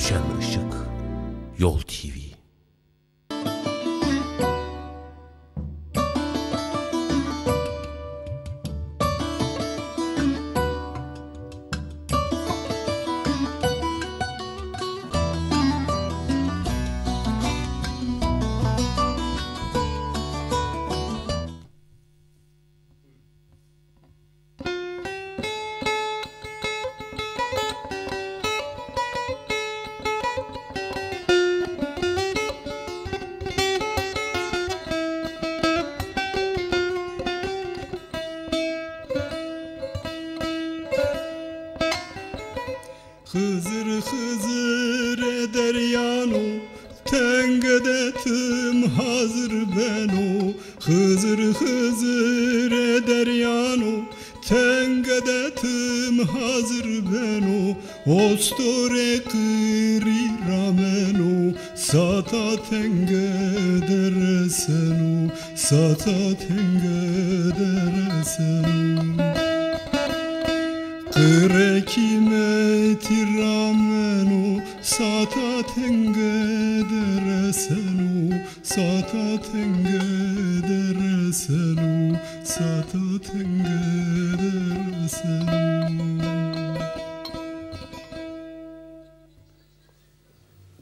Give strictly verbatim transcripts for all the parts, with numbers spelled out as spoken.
Düşen ışık, Yol T V. Xizir, Xizir ê deryano, tenge de tim hazir beno. Xizir, Xizir ê deryano, tenge de tim hazir beno. Ostorê qirî rameno, sata tenge de reseno, sata tenge de reseno. Qirê kîmetî rameno, sata tenge de reseno, sata tenge de reseno, sata tenge de reseno.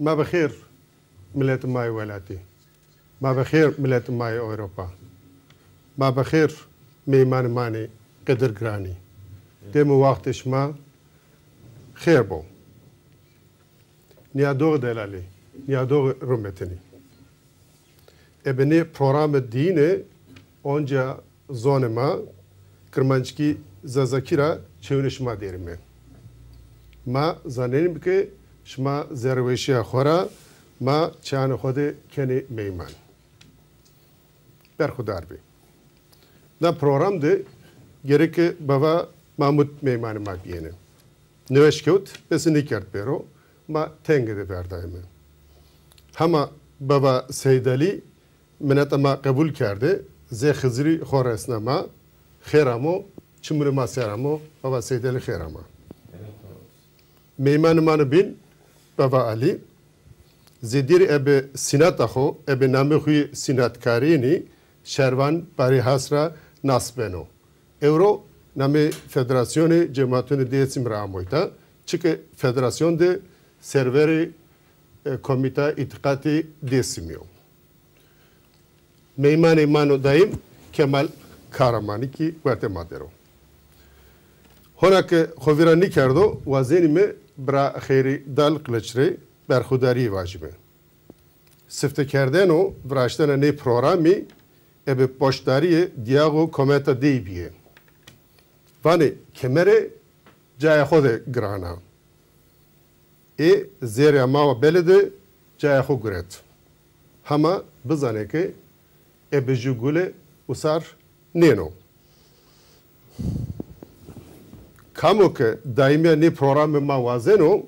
Ma bi xêr, miletê ma yê welatî. Ma bi xêr, miletê ma yê Ewropa. Ma bi xêr, meymanê ma nê qedirgiranî. Dem û waxtê şima xêr bo. Nîyadoxê delalî, nîyadoxê rûmetinî. Ebe nê programê dîyine onca zonê ma, kirmanckî, zazakî ra çewînê şima derîme. Ma zanenîme ke şima zerrweşîya xo ra ma çayanê xo de kenê meyman. Berxudar bê. Na program de gereke Bava Mahmud meymanê ma bîyêne. Nêweş kewt, bes nêkerd pêro, ma tenge de verdayme. Hema Bava Seydelî mineta ma qebul kerde, zê Xizirî xo resna ma, xêr amo, çimûnê ma ser amo, Bava Seydelî xêr ama. Meymanê ma nê bîn, Bava Alî, zêdîr ebe sînata xo, ebe namê xo yê sînatkarînî Şervan Barî Has ra nas beno. Ewro namê Federasyonê Cematunê Dêsim ra amoyta, çike federasyon de serverê, e, Komîta Îtîqatê Dêsimî yo. Meymanê ma no daîm Kemal Kahramanî kî wertê ma der o. Hona ke xo vîra nêkerdo, wazenîme bira Xeyrî Dal Qiliç rê berxudarîye vajîme. Siftekerdeno viraştena nê programî ebe poştdarîye dîyaxo Kometa Dey bîye. Vanê kemere cayê xo de giran a. Ê zerrîya ma wa bele de cayê xo guret. Hema bizanê ke ebe jû gule usar nêno. Kamo ke daîmîya nê programê ma wazeno,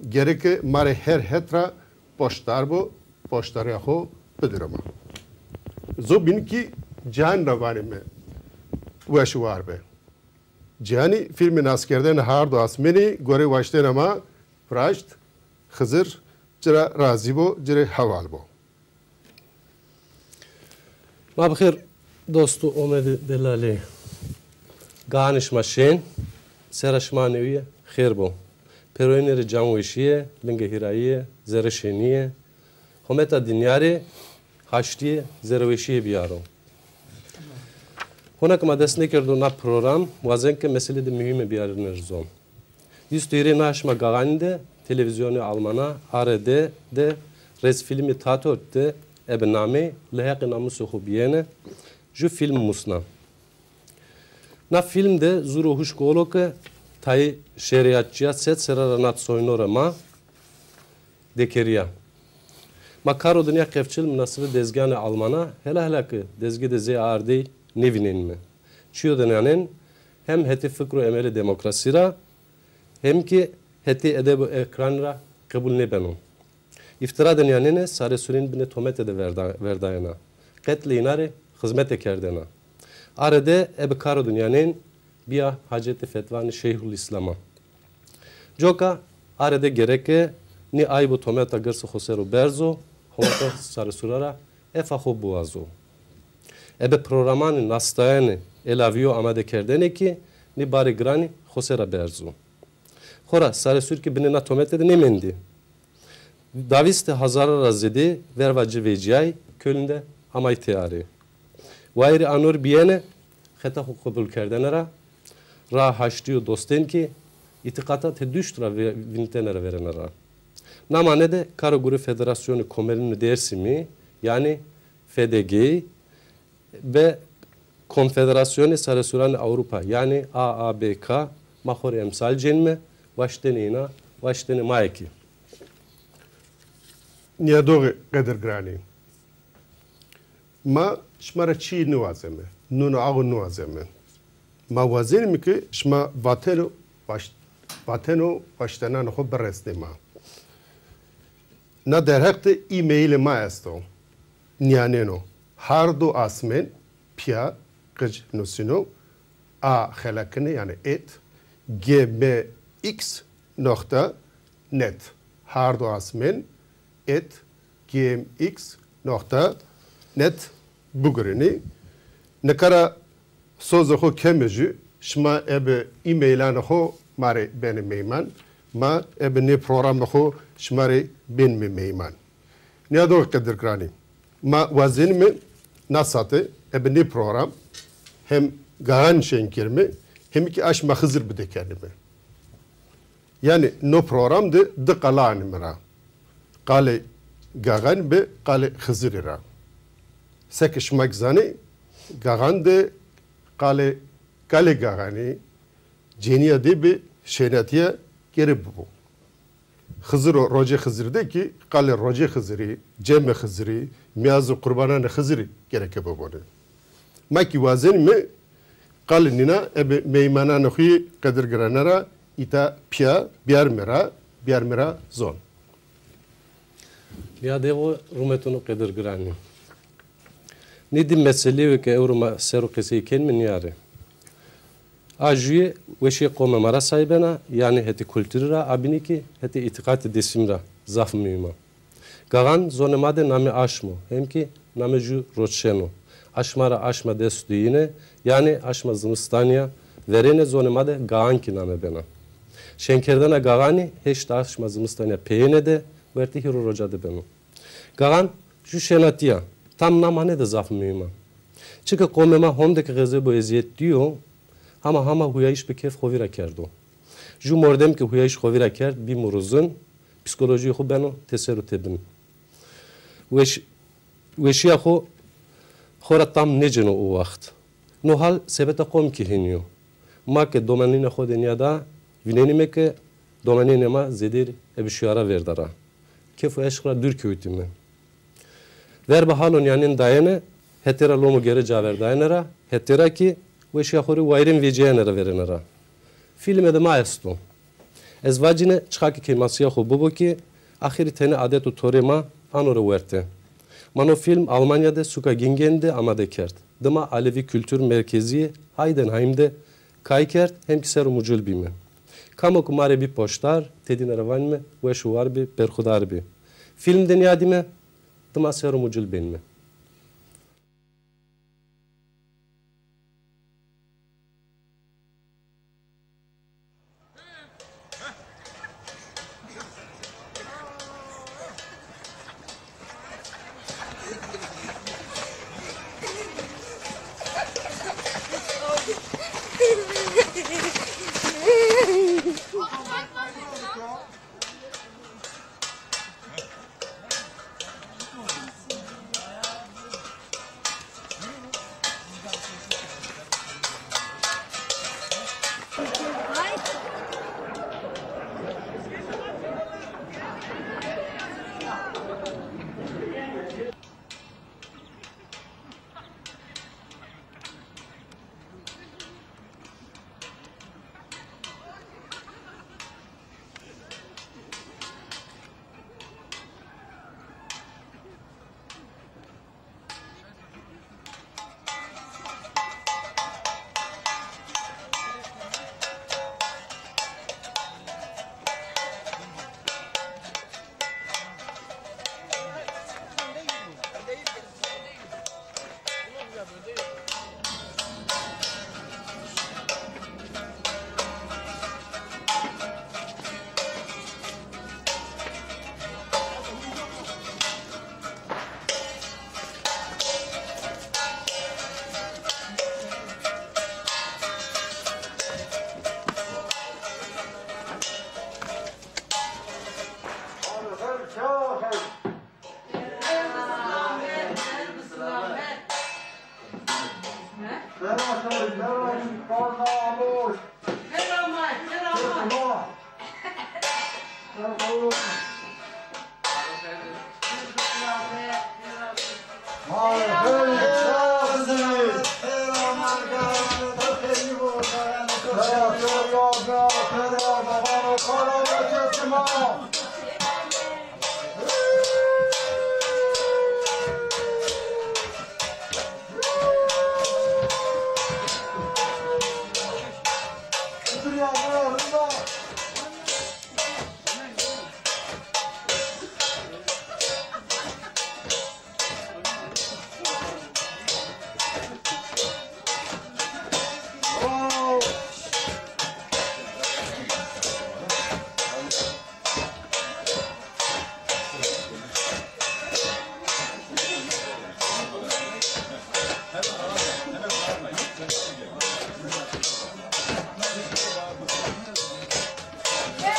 gereke ma rê her het ra poştdar bo, poştdarîya xo bidiro ma. Zobîn kî cihan ra vanê mi weş û war be. Cihanî fîlmê naskerdene hard û asmênî gorê waştêna ma viraşt, Xizir ci ra razî bo, ci rê heval bo. Ma bi xêr dost û omedê delalî. Gahanê şima şên, sera şima newîye xêr bo. Pêroyînê rê canweşîye, linge hîrayîye, zerrê şênîye, hometa dinya rê haştîye, zerrweşîye bîyaro. Hona ke ma dest nêkerdo na program, wazen ke meselêdê muhîme bîyarîne zon. Vîst û hîrê na şima gaxanî de televîzyonê Almana, A R D de rêzfîlmê Tatort de ebe nameyê Li Heqê Namusê Xo Bîyêne ju fîlm musna. Na fîlm de zur û huşk olo ke tayê şerîyatçîya sed serre ra nat soynorê ma dekerîya. Ma kar û dinya qefçil minasibê dezgeyanê Almana hela hela ke dezgê de zê ardey nêvînenîme. Çîyo de nîyanên hem hetê fikr û emelê demokrasî ra hem kî hetê edeb û ekranî ra qebul nêbeno. Îftîra de nîyanêne, saresurîn binê tomete de verda-, verdayena. Qetlê înan rê xizmete kerdena. A R D ebe karo de nîyanên bîya hacetê fetvanê Şeyhulîslama. Coka A R D gereke Nî ayb û tometa girs xo ser o berzo, hometa Saresûra ra efa xo biwazo. Ebe programanê nastayene, elavîyo amade kerdene kî nî barê giranî xo ser ra berzo. Xora Saresûr kî binê na tomete de nêmendî. Davîstê hazaran ra zêdê verva ci vecîyay, Köln de amay têarê. Wayîrê anor bîyene xeta xo qebulkerdene ra, raa haştî û dostên kî îtîqata teduşt ra ve-, vînitene ra verêne ra. Na mane de karo gurê Federasyonê Komelînê Dêrsimî, yanî F D G, ve Konfederasyonê Saresûranê Ewropa, yanî A A B K, ma xo rê emsal cênîme, waştêne înan, waştêne ma yê kî. Nîyadoxê qedirgiranî. Ma şima ra çîyê nêwazeme, nûn û awe nêwazeme. Ma wazenîme ke şima vaten û waş-, vaten û waştenanê xo biresnê ma. Na derheq de e-mailê ma esto. Nîyanên o. Hard û asmên, pîya, qic nusîno, a xelekine, yanî et, G M X noxta net. Hard û asmên et G M X noxta net bigurinî. Nika ra sozê xo keme jü, şima ebe e-mailanê xo ma rê benê meyman, ma ebe nê programê xo şima rê benîme meyman. Nîyadoxê qedirgiranî, ma wazenîme na sate ebe nê program hem Gaxan şên kerîme, hem kî aşma Xizir bide kerdîme. Yanî no program de di qala anîme ra. Qalê Gaxanî be qalê Xizirî ra. Seke şima kî zanê, Gaxan de qalê, qalê Gaxanî, cenîya dê bi şênatîya gere bibo. Xizir û Rocê Xizirî de kî qalê Rocê Xizirî, Cemê Xizirî, Mîyaz û Qurbananê Xizirî gereke bibonê. Ma kî wazenîme qalê nîna ebe meymananê xo yê qedirgirane ra îta pîya biyarme ra, biyarme ra zon. Nîyadê xo rûmetuno qedirgiranî. Nê di meseleyê ke ewro ma ser o qesey kenîme nîya rê. A jûye weşîyê qomê ma ra say bena, yanî hetê kulturî ra, a bînî kî hetê îtîqatê Dêrsimî ra zaf muhîm a. Gaxan zonê ma de namê aşm o, hem kî namê jû roşen o. Aşma ra aşma dest duyîne, yanî aşma zimistanî ya verêne zonê ma de Gaxan kî name bena. Şenkerdena Gaxanî heşt aşma zimistanî ya peyêne de wertê hîro roca de beno. Gaxan jû şênatî ya, tam na mane de zaf muhîm a. Çike qomê ma honde ke xezeb û ezîyet dîyo, hama hama huyayîş bi kêf xo vîra kerdo. Jû mordem ke huyayîş xo vîra kerd, bî muruzin, psîkolojîyê xo beno teser û tebin. Weş-, weşîya xo xo ra tam nêcêno o waxt. No hal sebeta qom kî hênî yo. Ma ke domanîna xo de nîyada, vînenîme ke domanînê ma zêdêr ebe şîyara vêrda ra. Kêf û eşq ra dûr kewtîme. Verba hal û nîyanên dayene, hetê ra lomo gere caverdayene ra, hetê ra kî weşîya xo rê wayîrên vecîyayene ra verêne ra. Fîlme de ma esto. Ez vacîne çixa ke kêmasîya xo bibo kî, axirî tenê adet û torê ma ano ra werte. Ma no fîlm Almanya de suka Gingen de amade kerd. Dima Alevi Kultur Merkezî Heidenheim de kay kerd, hem kî ser o mucul bîme. Kamo ke ma rê bî poştdar, tedîne ra vanîme weş û war bî, berxudar bî. Fîlm de nîyadîme, dima ser o mucul benîme.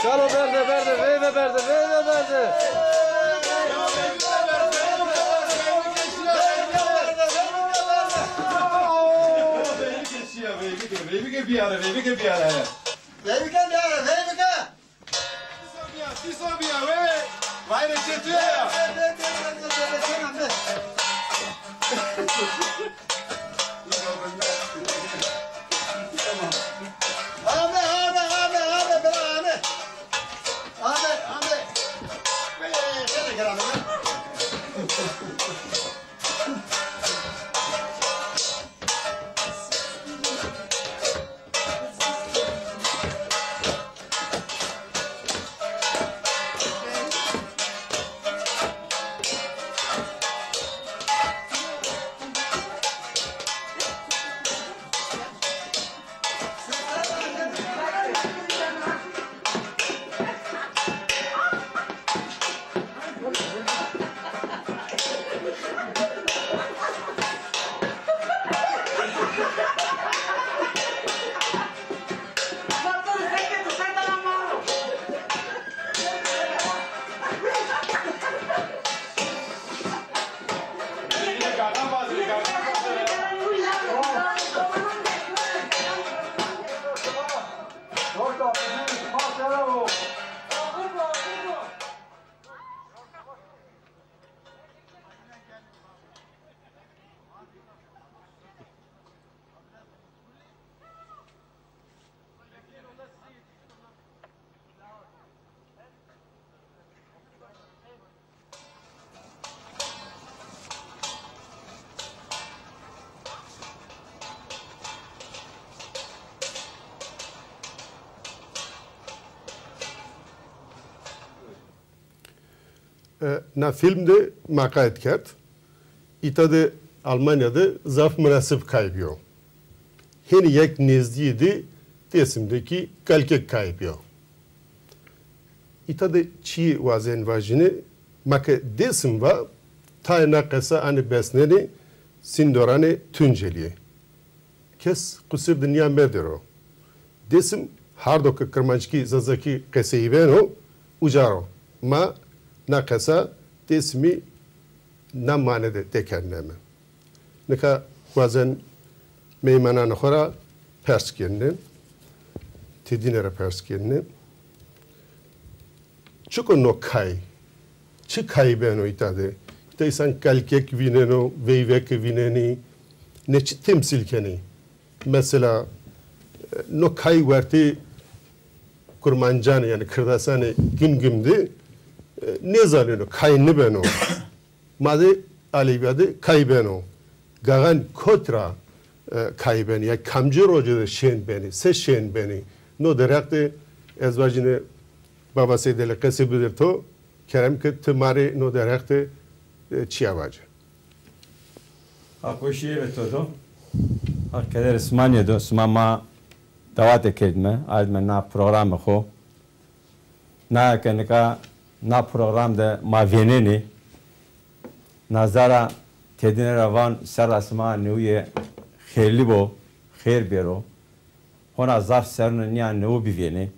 Şaro berde, berde, veyve berde, veyve berde. Veyvike biyare, veyvike biyare. Veyvike biyare, veyvike. Pîso bîya, pîso bîya, wê. Vay reçetî ya. Ame, ame, ame, ame, bira, ame. Ame, ame. Wê, şöyle gel, ame. E, na fîlm de ma qayt kerd. Îta de Almanya de zaf munasib kay bîyo. Hênî yek nêzdîyê de Dêsim de kî kalkek kay bîyo. Îta de çîyê wazen vajîne, ma ke Dêsim va, tayê na qesa anê besnenê sindoranê Tuncelîye. Kes qusir di nîya merdero. Dêsim hardo ke kirmanckî, zazakî qesey beno, uca ro. Ma na qesa Dêsimî na mane de dekerneme. Nika wazen meymananê xo ra pers kenine, tedîne ra pers kenine. Çik o no kay? Çi kay beno îta de? Îta îsan kalkek vîneno, veyveke vînenî. Ne çi temsîl kenî? Mesela, no kay wertê kurmancanê, yanî kirdasanê Gimgim de, e, nêzaneno, kay nêbeno. Ma de Alevîya de kay beno. Gaxan kot ra, e, kay benî? Ya kamcî roce de şên benî? Se şên benî? No derheq de ez vajîne Baba Seydelî qesê bidir to, kerem ke ti ma rê no derheq de, e, çîya vace. Haq weşîye ve to do. Haq kederê sima nêdo. Sima ma dawate kerdîme, ardîme na programê xo. Na ke nika na program de ma vênenê, naza ra tedîne ra van serra sima newîye xêrlî bo, xêr bêro. Hona zaf serrûnê nîya newe bivênê.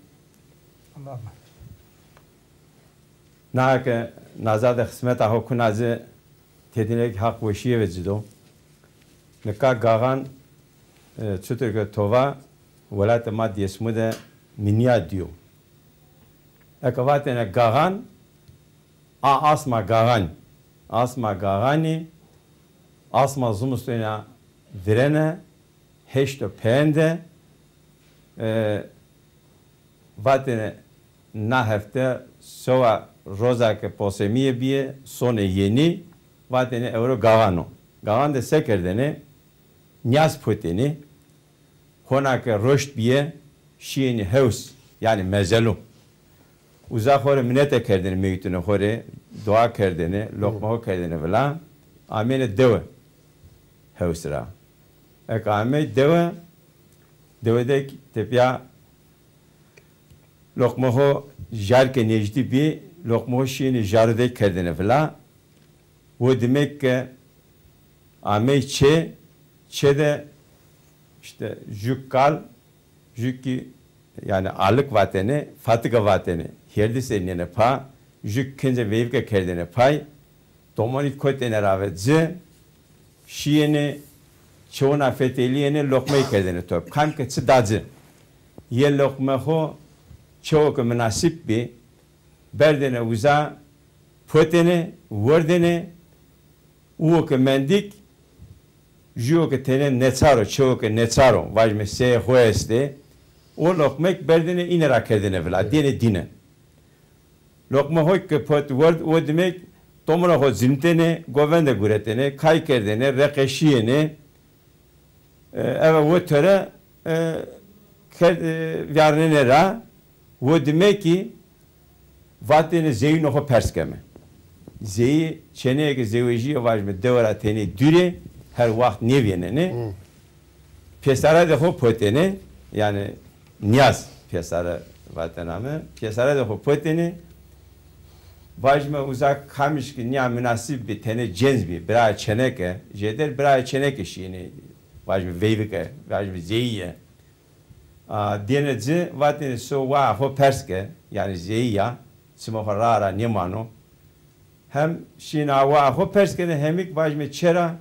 Na ke naza de xismeta ho kuna ci, tedîne kî Haq weşîye ve ci do. Nika Gaxan E, çutur ke to va, welatê ma Dêsimû de mi nîya dîyo. Eke vatêne Gaxan, a asma Gaxan. Asma Gaxanî, asma zimistûna virêne, heşto peyên de, e, vatêne na hefte sewa roza ke posemîye bîye, sonê yenî, vatêne ewro Gaxan o. Gaxan de se kerdêne? Nîyaz potêne, hona ke roşt bîye, şîyêne hews, yanî mezelu. Uza xo rê minete kerdêne, meytûnê xo rê dua kerdêne, loqma xo kerdêne vila, amêne dewe hews ra. Eke amey dewe, dewe de tepîya loqma xo jar ke nêjdî bî, loqma xo şîyêne jaru de kerdêne vila. O demek ke amey çê, çê de îşte jû kal, jû kî, yanî alik vatêne, fatika vatêne. Hêrdî ser nêne pa, jû kince veyvike kerdêne pay, domonî kotêne rave ci, şîyêne çewna fetelîyêne, loqmey kerdêne top. Kam ke çi da ci. Yê loqme xo çewo ke minasîb bî, berdêne uza, potêne, werdêne, uwo ke mendîk, jûyo ke tenê neçar o, çewo ke neçar o, vajîme seyê xo estê, o loqmek berdêne îne ra kerdêne vila, dêne dîne. Loqme xo ke pot werd, o demek tomira xo zimtêne, govende guretêne, kay kerdêne, reqeşîyêne, e, eve o tore, e, kerd-, e, vîyarnêne ra, o demek kî vatêne zeyînê xo pers keme. Zeyî, çêneyê ke zewejîye vajîme dewe ra tenê dûrê, her waxt nêvênenê. Pêsaredê xo potêne, yanî nîyaz pêsare vatena mi. Pêsaredê xo potêne, vajîme uza kamij kî nîya minasîb bî, tenê cênc bî, birayê çêneke, jêder birayê çêneke şîyêne, vajîme veyvike, vajîme zeyîye. A, dêne ci, vatêne so waa xo pers ke, yanî zeyî ya, çimê xo raa ra nêmano. Hem şîyêne a waa xo pers kenê, hemîk vajîme çê ra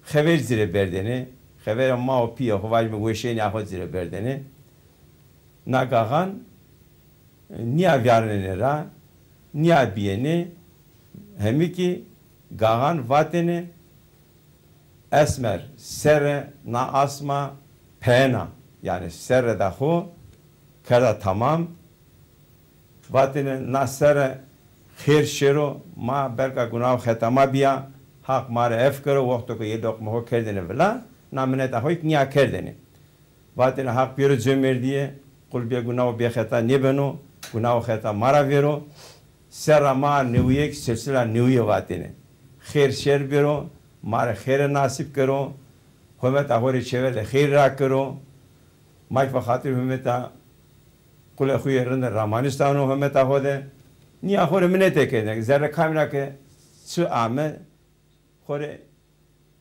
xever ci rê berdêne, xevera ma û pîyê xo vajîme weşênîya xo ci rê berdêne. Na Gaxan, e, nîya vîyarnenê ra, nîya bîyêne, hemîkî Gaxan vatêne, Esmer, serre na asma peyena, yanî serre da xo kerda tamam. Vatêne na serre xêr şêro, ma belka gunaw xeta ma bîya, Haq ma rê ef kero, wexto ke yê loqmê xo kerdêne vila, na mineta xo kî nîya kerdêne. Vatêne Haq bêro comerdîye, qul bê gunaw bê xeta nêbeno, gunaw xeta ma ra vêro. Serra ma newîye kî silsila newîye vatêne. Xêr şer bêro, ma rê xêre nasîb kero, hometa xo rê çêver de xêr ra kero. Ma kî ve xatir hometa qulê xo yê rinde ramanî stano hometa xo de. Nîya xo rê minete kerdêne. Zerrê kamî ra ke çi ame, xo rê,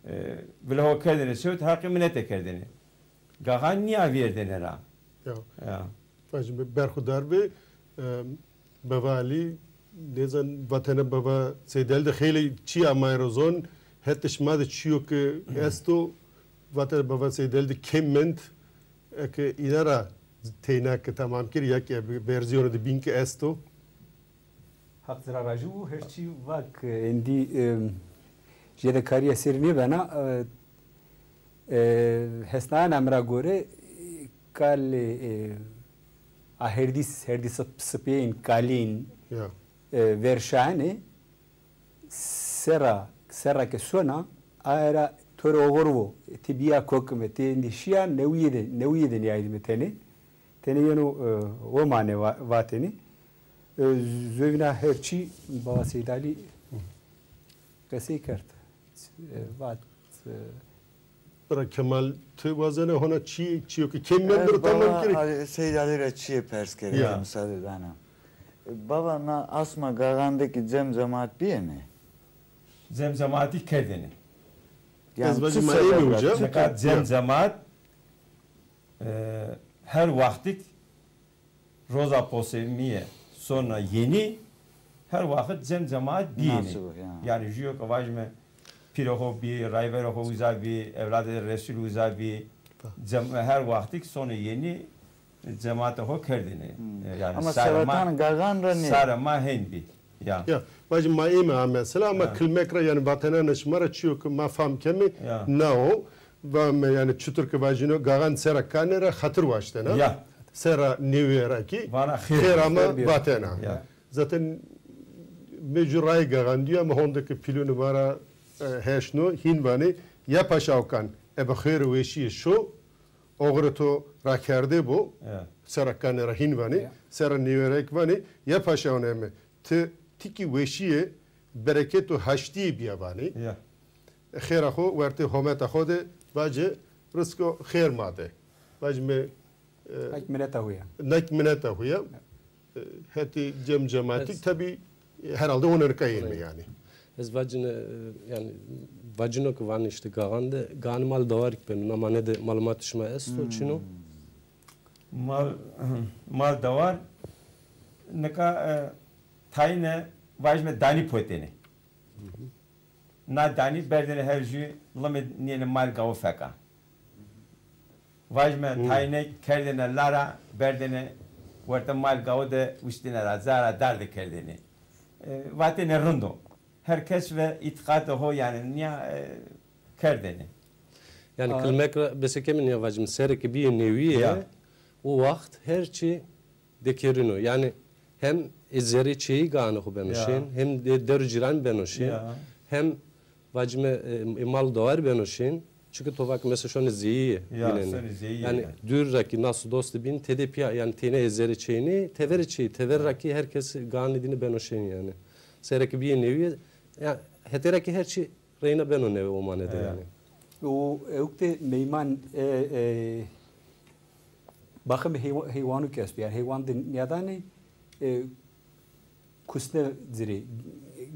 e, vila xo kerdêne sewt, Haqî minete kerdêne. Gaxan nîya vêrdêne ra. Ya. Ya. Vajîme berxudar bê, e, beva Elî, nêzan vatene beva Seydel de xeylê çî amay ro zon, hetê şima de çîyo ke esto, vatene beva Seydel de kêm mend, eke îna ra teyna ke tamam kir, ya ke bi-, versiyonê de bîn ke esto. Haq ci ra razî bo, her çî va ke êndî, e, jêde karîya serî nêbena, e, e, hesnayena mi ra gore, e, kalê, e, a herdîs, herdîs sip-, sipîyên, kalîn, ya, e, ver şayenê, serra, serra ke sona, aye ra to rê oxir vo, ti bîya kokime, ti êndî şîya, newîye de, newîye de nîyaydîme tenê. Tenê yeno, e, o mane va-, vatêne. E, zovîna her çî bava Seydalî qesey kerd. E, vat, e, Bira Kemal, ti wazena hona çî, çîyo ke kêm mend bira tamam kirê. Seydalî ra çîyê pers kerê, ya, musade dana. Bava, na asma Gaxan de kî cem cemaat bîyêne? Cem cemaatî kerdêne. Yanî ez vajî ma êmê uca. Çiqa cem cemaat, e, her wextik roza posemîye sona yenî her wexit cem cemaat bîyêne. Nasib o, ya. Yanî jûyo ke vajîme pîrê xo bî, rayverê xo uza bî, ewladê Resûl uza bî, Cem-, her wextî ki sono yenî cemaatê xo kerdêne. Hmm. E, yanî Ama sarê ma, sevetan gaxan ra nê. Sarê ma hên bî. Ya. Ya, vacî ma ême ha mesela, ama ya, kilmek ra, yanî vatenanê şima ra çîyo ki ma fam kemî, ya, na o. Vame, yanî çutur ki vacîno, gaxan sera kanê ra xatir waştena. Ya. Sera newîye ra kî. Vana xêr. Xêr ama vatena. Ya. Zaten mi jû rayê gaxan dîyo, ama honde ki pîlûnê ma ra, e, heşno, hîn vanê, ya paşa o kan, ebe xêr û weşîye şo, oxirê to rakerde bo, ya, sera kanê ra hîn vanê, ya, sera nêwerekî vanê, ya paşa oneme, ti, ti kî weşîye, bereket û haştîye bîya vanê. Ya. Xêra xo wertê hometa xo de, vace rizq û xêr ma de. Vac mi, e, nek mineta huya. Nek mineta huya. Ya. E, hetê cem cematik, ez, tabi, e, herhalde onerka yeme yanî. Ez vacine, e, yanî, vacino ki vanê îşte gaxan de, gaxanê mal dawar ki beno, namane de malumat şima esto, hmm, çino? Mal, mal dawar, nika, e, tayine vacime danî potêne. Na danî berdêne her jû limê nêne mal gawo feka. Vajme tayine kerdêne lara, berdêne wertê mal gawo de wiştêne ra, ca ra darde kerdêne. E, vatêne rind o. Her kes ve îtîqatê ho yanî nîya, e, kerdêne. Yanî kilmek ra besekeme nîya vacime serê ke bîye newîye, ya, o waxt her çî dekerîno. Yanî hem ê zerê çêyî gaxanê xo beno şên, hem de der û cîran beno şên, hem vacime, e, ê mal dawar beno şên. Çunke to vake mesela şonê zeyîye vînenê. Yanî dûr ra kî nas û doste bîn, tede pîya, yanî teyna ê zerê çêyî nê, teverê çêyî, tever ra kî her kes gaxanê dîne beno şên yanî. Serê ke bîye newîye, ya, hetê ra kî her çî reyna beno newe o mane de yanî. O ewk de meyman, e, e, baxim heywa-, heywanû ki esto. Yanî heywan de nîyadanê, e, kusne ci rê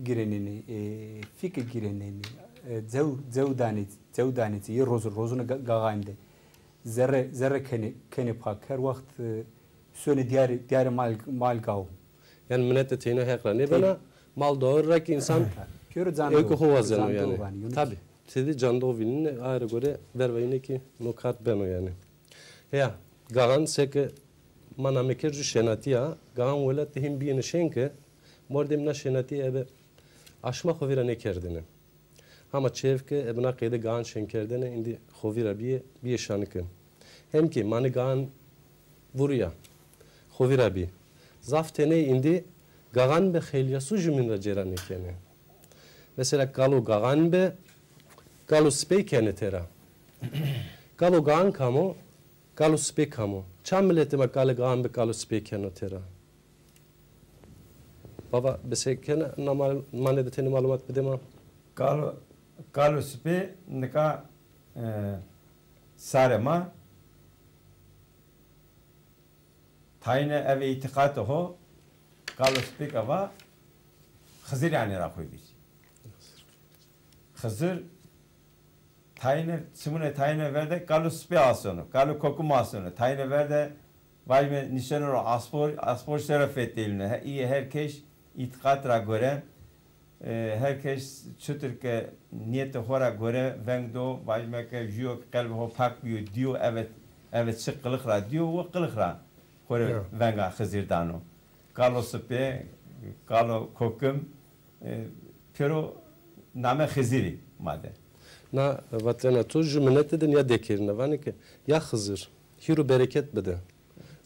girênenê, e, fîke girênenê, e, cew, cew danê, cew danê ci, yê roz, rozûnê ga-, gaxan de. Zerre, zerre kenê, kenê pak. Her wext, e, sonê dîyarê, dîyarê mal, mal gawo. Yanî minetê teyna Heq ra nêbena, mal dawar ra kî însan ewkê xo wazeno yanî. Tabi, tede candox vînenê, aye ra gore verva îne kî no kar beno yanî. Heya, gaxan seke ma name kerd jû şênatî ya, gaxan welat de hîn bîyêne şên ke mordemî na şênatîye ebe aşma xo vîra nêkerdêne. Hama çêv ke ebe na qeyde gaxan şên kerdêne, îndî xo vîra bîye, bîye şanike. Hem kî manê gaxan vurîya, xo vîra bî. Zaf teney îndî gaxan be xeylîyasû jumîn ra cêra nêkenê. Mesela kalo gaxan be, kalo sipey kenê têra. Kalo gaxan kam o, kalo sipey kam o? Ça miletê ma kalê gaxan be, kalo sipey keno têra? Baba, besekena, na mal-, mane de tenê malumat bide ma. Kalo, kalo sipê nika, e, sarê ma tayine eve îtîqatê ho, kalo sipê ke va, Xizirî anê ra xo vîr. Xizir tayine, çimunê tayine ver de kalo sipê aseno, kalo kokim aseno. Tayine ver de vajme nişeno ro aspor, aspor sero fetelîno. He, îyê her keş îtîqat ra gore, e, her keş çutir ke nîyetê xo ra gore veng do, vajme ke jûyo ke qelbê xo pak bîyo, dîyo, eve, eve çi qilix ra dîyo, o qilix ra xo rê venga Xizir dano. Kalo sipê, kalo kokim, e, pêro name Xizirî ma de. Na vatena to jû minete de nîya dekerîna. Vanê ke ya Xizir, hîr û bereket bide.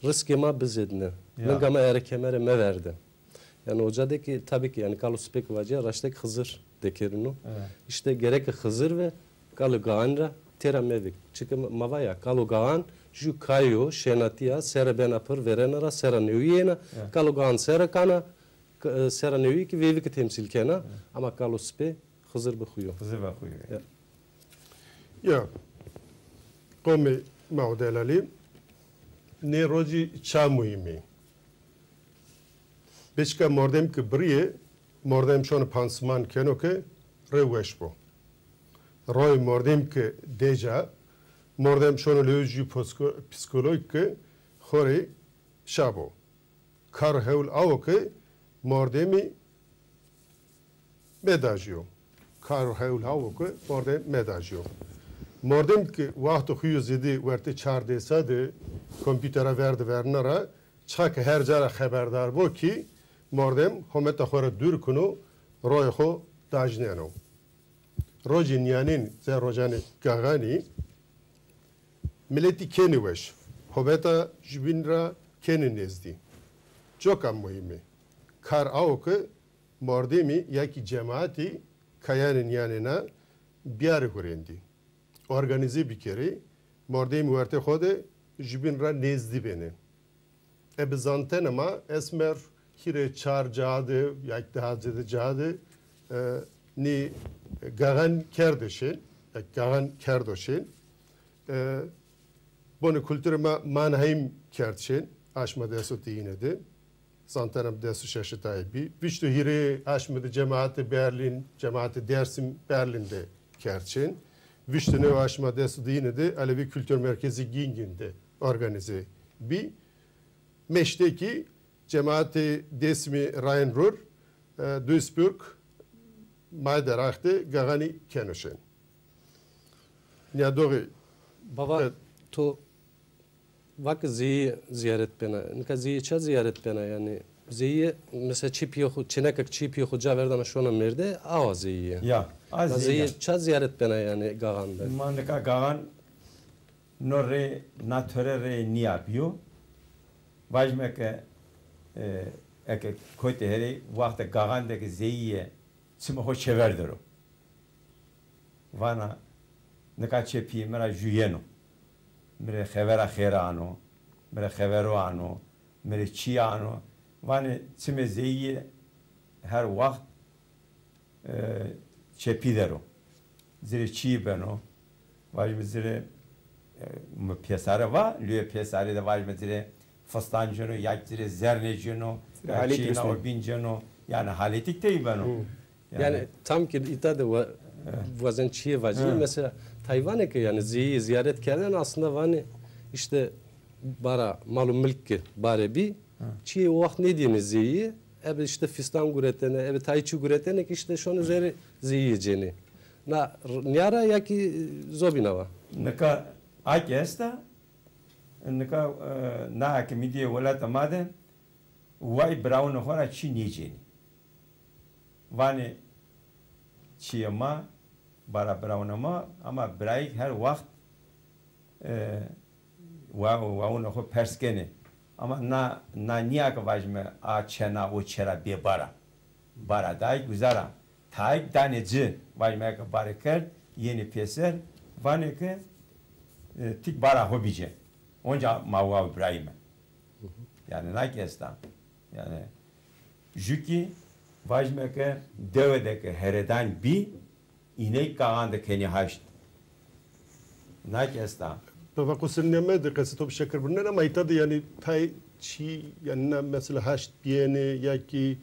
Rizqê ma bizêdne. Linga ma ere kemere meverde. Yanî oca de kî, tabî kî, yanî kalo sipê ke vacîya, raştek Xizir dekerîno. Îşte gereke Xizir ve kalo gaxan ra têra mevik. Çike ma, ma va ya, kalo gaxan jû kay o, şênatî ya, sere bena pir, verena ra, sera newî yena, kalo gaxan sere kana, k-, e, sera newî kî veyvike temsîl kena, ama kalo sipê Xizir bi xu yo. Xizir bi xu yo. Ya. Ya, qomê ma û delalî, nê rocî ça muhîm ê. Beşika mordem ki birîyê, mordem şono pansiman keno ke rê weş bo. Royê mordem ki deca, mordem şono lewê jû psiko-, psîkolog ki xo rê şa bo. Kar hewl awo ke mordemî medajîyo. Kar hewl awo ke mordem medajîyo. Mordem ki wexto xo yo zêdî wertê çar dêsa de komputera ver de verna ra, çixa ki her ca ra xeberdar bo ki mordem hometa xo ra dûr kuno, royê xo dajneno. Rocê nîyanên ze rocanê Gaxanî miletî kenî weş, hometa jubîn ra kenî nêzdî. Coka muhîm ê. Kar awo ki mordemî ya kî cemaetî kayanê nîyanêna biyarê hurêndî. Organîze bikerê, mordemî wertê xo de jubîn ra nêzdî benê. Ebe zantena ma, esmer hîrê çar ca de, ya kî daha zêde ca de, e, nî Gaxan kerdo şên, ya kî Gaxan kerdo şên. E, bonê kulturê ma Mannheim kerd şên, aşma des û dîyine de. Zantena mi des û şeşî tayê bî. Vîşt û hîrê aşmê de cemaetê Berlîn, cemaetê Dêrsim Berlîn de kerd şên. Vîşt û new aşma des û dîyine de Elewî Kultur Merkezî Gîngîn de organîze bî. Meşte kî cemaetê Dêsimî Rhein-Ruhr, e, Duisburg, Meideracht de Gaxanî keno şên. Nîyadoxî. Bava, Evet. To va ke zeyî zîyaret bena. Nika zeyî ça zîyaret bena yanî? Zeyî mesela çî pîyê xo, çênekek çî pîyê xo ca verdana şona mêrde, awa zeyî yê. Ya, a Ma zeyî zeyî ya. Ça zîyaret bena yanî Gaxan de? Ma nika Gaxan no rê, na tore rê nîya bîyo. Vajîme ke, e, eke kotê herê, wextê Gaxan de ke zeyî yê, çimê xo çêver der o. Vana, nika çê pîyê mi ra jû yeno. Mi rê xevera xêr ano, mi rê xevero ano, mi rê çî ano. Vanê çimê zeyî yê her wext, e, çê pî der o. Ci rê çîyî beno. Vajîme ci rê, e, mi pêsare va, lûyê pêsarî de vajîme ci rê fistan cêno, ya ci rê zernê cêno, Ci rê ya halêt çîyê rusnê. Nawo bîn cêno. Yanî halêtîk tey beno. Hı. Yanî, yanî tam ki îta de wa-, wazen çîyê vacî. Hı. Mesela tay vanê ke yanî zeyî zîyaret kerdene aslında vanê îşte bara mal û milk ke bare bî, Hı. Çîyê o wext nêdîyêne zeyî, ebe îşte fistan guretene, ebe tayê çî guretene ke îşte şonê zerê zeyî yê cênê. Na r-, nîya ra ya kî zobîna wa? Nika a kî esta, nika, e, na ke mi dîyê welata ma de, way birawunê xo ra çî nêcênê. Vanê çîyê ma, bara birawunê ma, ama birayîk her wext, e, wa-, wawunê xo pers kenê. Ama na, na nîya ke vajîme a çê na o çê ra bê bara. Bara dayîk uza ra. Tayîk danê ci, vajîme eke bare kerd, yenê pêser, vanê ke, e, ti kî bara xo bicê. Onca ma waw birayîme. Yanî na kî esta. Yanî jû kî vajîme ke dewe de ke heredan bî, îney Gaxan de kenî haşt. Na kî esta. Bava, qusir nêmede, qesê to bi şekir birnena, ama îta de yanî tay çî, yanî na mesela haşt bîyêne ya kî,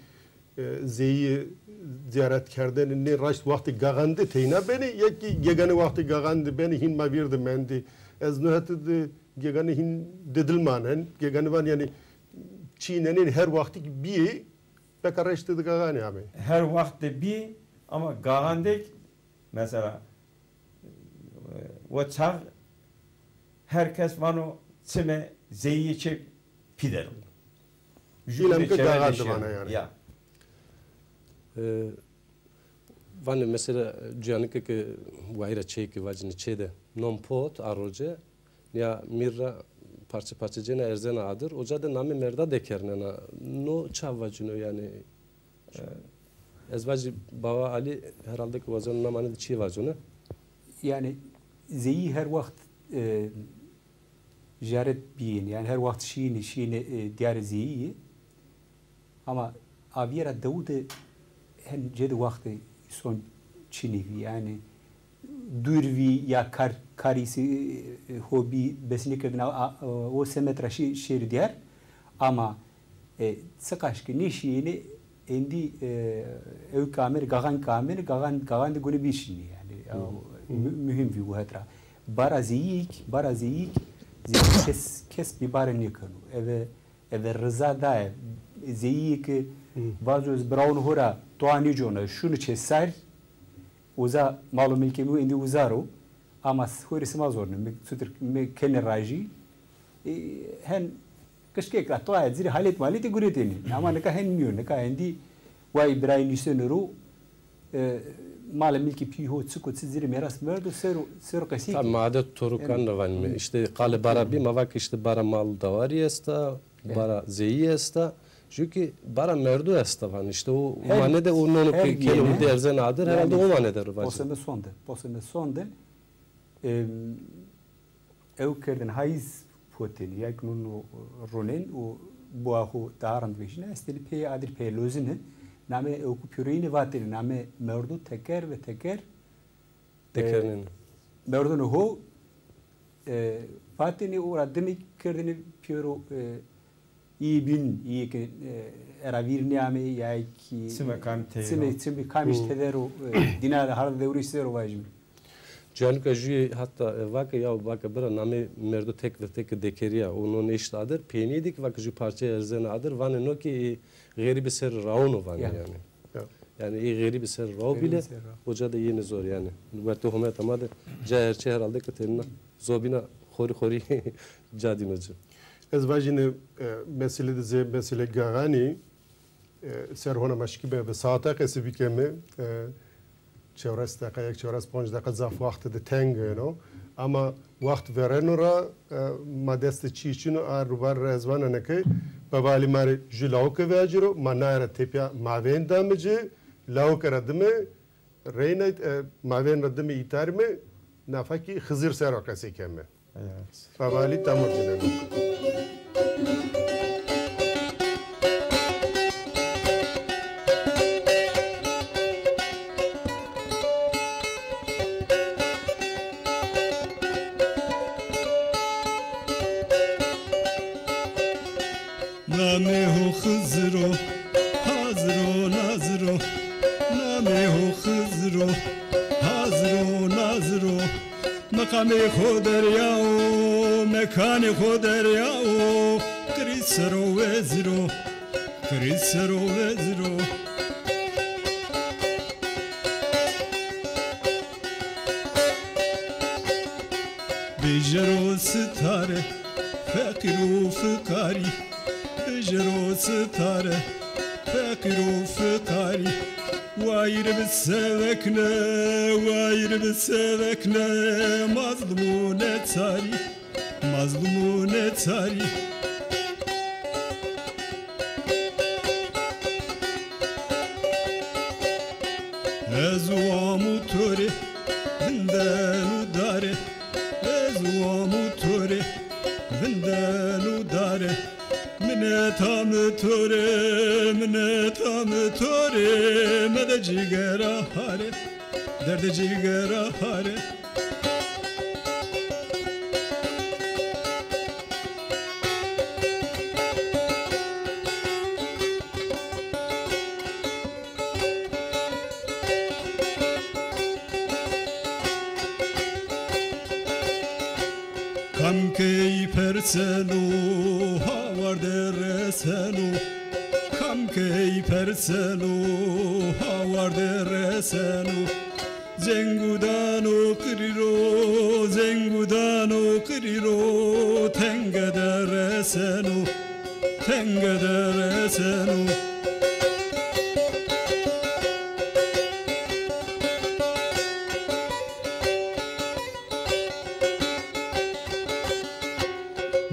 e, zeyî zîyaret kerdene nê raşt wextê Gaxan de teyna benê ya kî gegane wextê Gaxan de benê hîn ma vîr de mendê. Ez no hete de gegane hîn didil manen. Gegane van yanî çî nenên her wextî kî bîyê, beka reştê de Gaxanî amê. Her wext de bî ama Gaxan de kî mesela, e, o çax her kes vano çimê zeyî çê pî der o. Jû Îlem ke Gaxan de vana yanî. Ya. E, vanê mesela cuyanike ke wayîra çê ke vacîne çê de non pot a roce, nîya mîr ra parçe parçe cêna erzena adir, oca de namê merda dekernena. No ça vacîno yanî? E, ez vacî Bava Alî herhalde ke wazeno na mane de çîyê vacone. Yanî zeyî her wext, e, zîyaret bîyêne, yanî her wext şîyêne, şîyêne, e, dîyarê zeyî yê. Ama avîye ra dewu de hen cê de wextê îson çinî vî. Yanî dûr vî ya kar, karî se, e, hobî bes nêkerdêne, a, a, o semed ra şî-, şêrî dîyar. Ama, e, çiqaş ke nêşîyêne êndî, e, ewk amêne, Gaxan ke amêne, Gaxan, Gaxan de gune bîşînî yanî. Hı hı. Mü-, muhîm vî o het ra. Bara zeyîyêk, bara zeyîyêk, zeyî kes, kes bêbare nêkeno. Eve, eve riza daye. Zeyîyê ke vazo ez birawon ho ra toa nêcona, şunu çê sar, uza mal û milkê mi êndî uza ro. Ama s-, xo rê sima zornê, mi sutir, mi kenê rajî. E, hen qişkek ra toa zîrê halêt malêtî guretênê. Ama nika hen nîyo, nika hendî way birayî nîseno ro, e, malê milkê pî ho çik o çi zîrê mêras verdo, sero, sero qesey. Tabi, ma adet torukan ra vanîme. Îşte qalê bara bî, ma va ke îşte bara mal dawarî esta, bara zeyî esta. Jû kî bara merdo esta van. Îşte o mane de o nono ke keno hurdî erzena adir, herhalde o mane de ro vacî. Posê mi sonde, posê mi sonde. Em, ew kerdin hayîz potêne, ya ki nûn û ronên û boa xo daha rind vejîne, estêne peyê adir peyê lozine, namê ew ku pêroyîne vatêne, namê merdo teker ve teker, e, teker nêne. Merdonê ho, e, vatêne û ra dimê kerdêne pêro, e, Î bîn, î ke, e, era vîr nêamê, ya kî çimê kam tey ro. Çimê, çimê kamîş tede ro, e, dîna de hard dewrîş ser o vajîme. Canika jûyê hatta, e, vake ya, vake bira namê merdo tek ve tek dekerîya, o non eşt adir, peynî de kî vake jû parçe erzena adir, vanê no kî, e, xerîbî ser rawono vanê yanî. Ya. Yanî ê xerîbî ser raw bîle, o ca de yenê zor yanî. Wertê hometa ma de ca her çî herhalde ke tenina zobîna xorî xorî ca dîno ci. Ez vajîne, e, mesele de zê mesele gaxanî, e, ser hona ma şikîme bi saete qesî bikeme, e, çewres deqa, yek çewres ponc deqa zaf waxt de teng eno. Ama waxt vereno ra, e, ma dest de çî çin o, a rubar ra ez vana neke, bevalî ma rê jû lawike viajîro, ma naye ra tepîya mavên dame ci, lawike ra dime, reyna, e, mavên ra dime îtarîme, nafa kî Xizir ser o qesey keme. Bevalî tamur cineno. Namê ho Xizir o, hazir o, nazir o. Namê ho Xizir o, hazir o, nazir o. Meqamê xo derya o, mekanê xo derya o. Qirî ser o wezir o, qirî ser o wezir o. Bêjero sitare, feqîr û fiqarî. Bêjero sitare, feqîr û fiqarî. Wayîr bi sevekne, wayîr bi sevekne, mazlum û neçarî, mazlum û neçarî. Ez û amo to rê, vinden û dare, ez û amo to rê, vinden û dare. Mineta mi to rê, mineta mi to rê, mede cîgera hare, derdê cîgera hare. Kam key perseno, hawar de reseno. Kam key perseno, hawar de reseno. Zengu dano qirî ro, zengu dano qirî ro, tenge de reseno, tenge de reseno.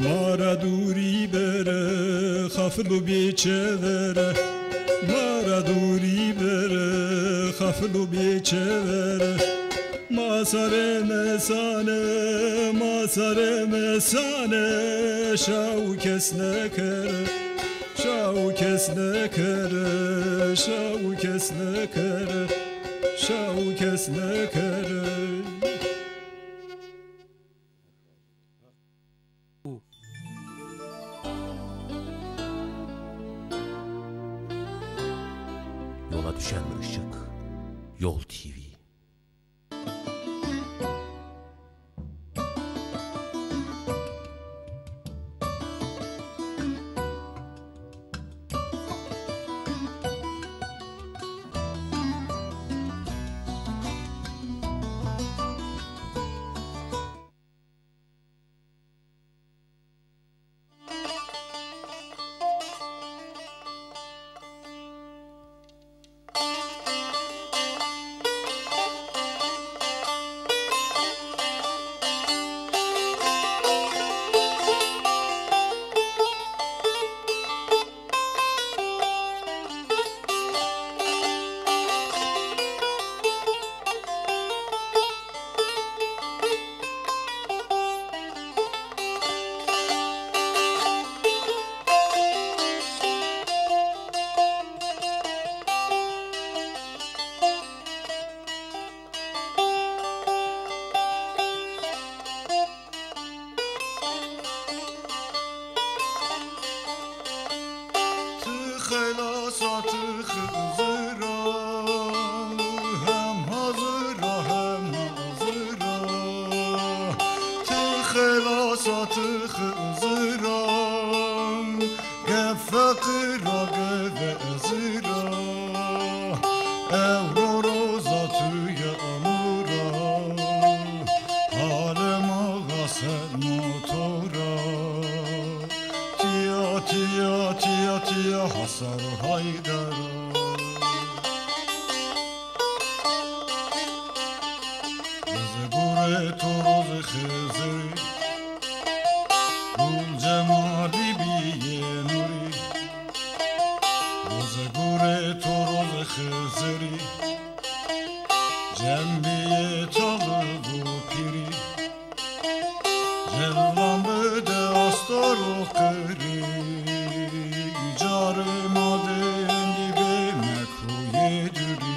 Ma ra dûrî bere, xafil û bêçevere. Ma ra dûrî bere, xafil û bêçevere. Ma sare mesane, ma sare mesane, şaw kes nekere. Şaw kes nekere, şaw kes nekere, şaw kes nekere. Yola düşen ışık. Yol T V. Xelasatı Xizira, hem hazıra hem nazıra. Ti xelasatı Xizira, gef feqira geve ezira. Ewro roza tuye amura, halê ma xasen motora. Tiya, tiya, tiya, tiya, Hasar Haydara. Roze gore to roze Xizirî, gul cemalî bîyê nûrî. Roze gore to roze Xizirî, cem bîyê talib û pîrî. Cewlan bide astar û qirî, carê ma dendî bê mekuyê durî.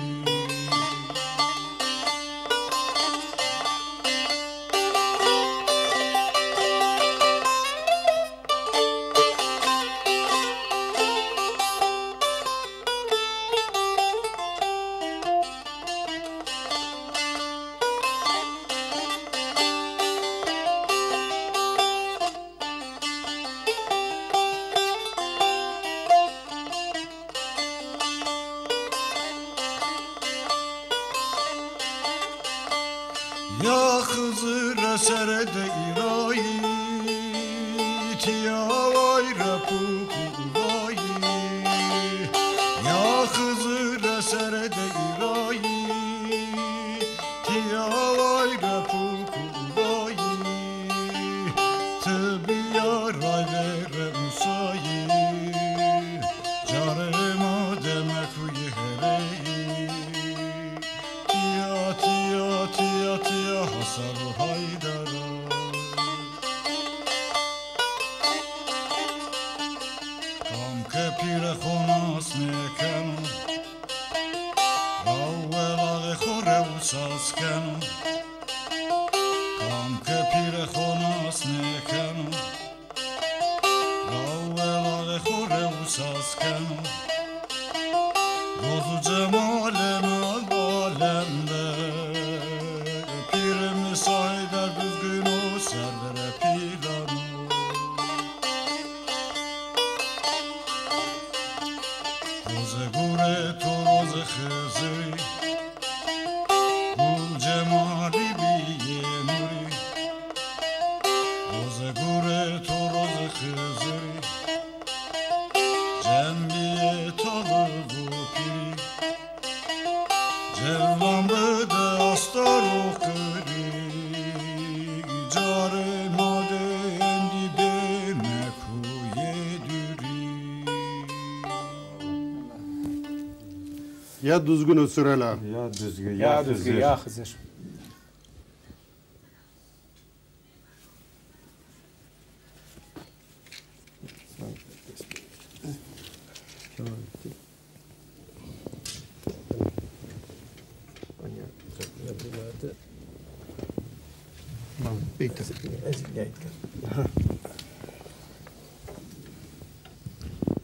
Ya Xizir, esere de îrayî, tiya wayre puk û uvayî. Ya Xizir, esere de îrayî, tiya wayre puk û uvayî. Ti bîya rayvere Musayî, carê ma de mekuyî hereyî. Tiya, tiya, tiya, tiya, Hasar û Haydara. Kam ke pîrê xo nas nêkeno, raw welaxê xo rew saz keno. Kam ke pîrê xo nas nêkeno, raw welaxê xo rew saz keno. Roz û cemalê nal alem de, pîrê mi Sahîder Duzgin o, serverê pîlan o. Roze gore to roze Xizirî, gul cemalî bîyê nûrî. Roze gore to roze Xizirî, cem bîyê talib û pîrî. Cewlan bide astar û qirî, carê ma dendî bê mekuyê durî. Ya Duzgin û Surela. Ya Duzgin, ya Xizir. Ya Duzgin, ya Xizir.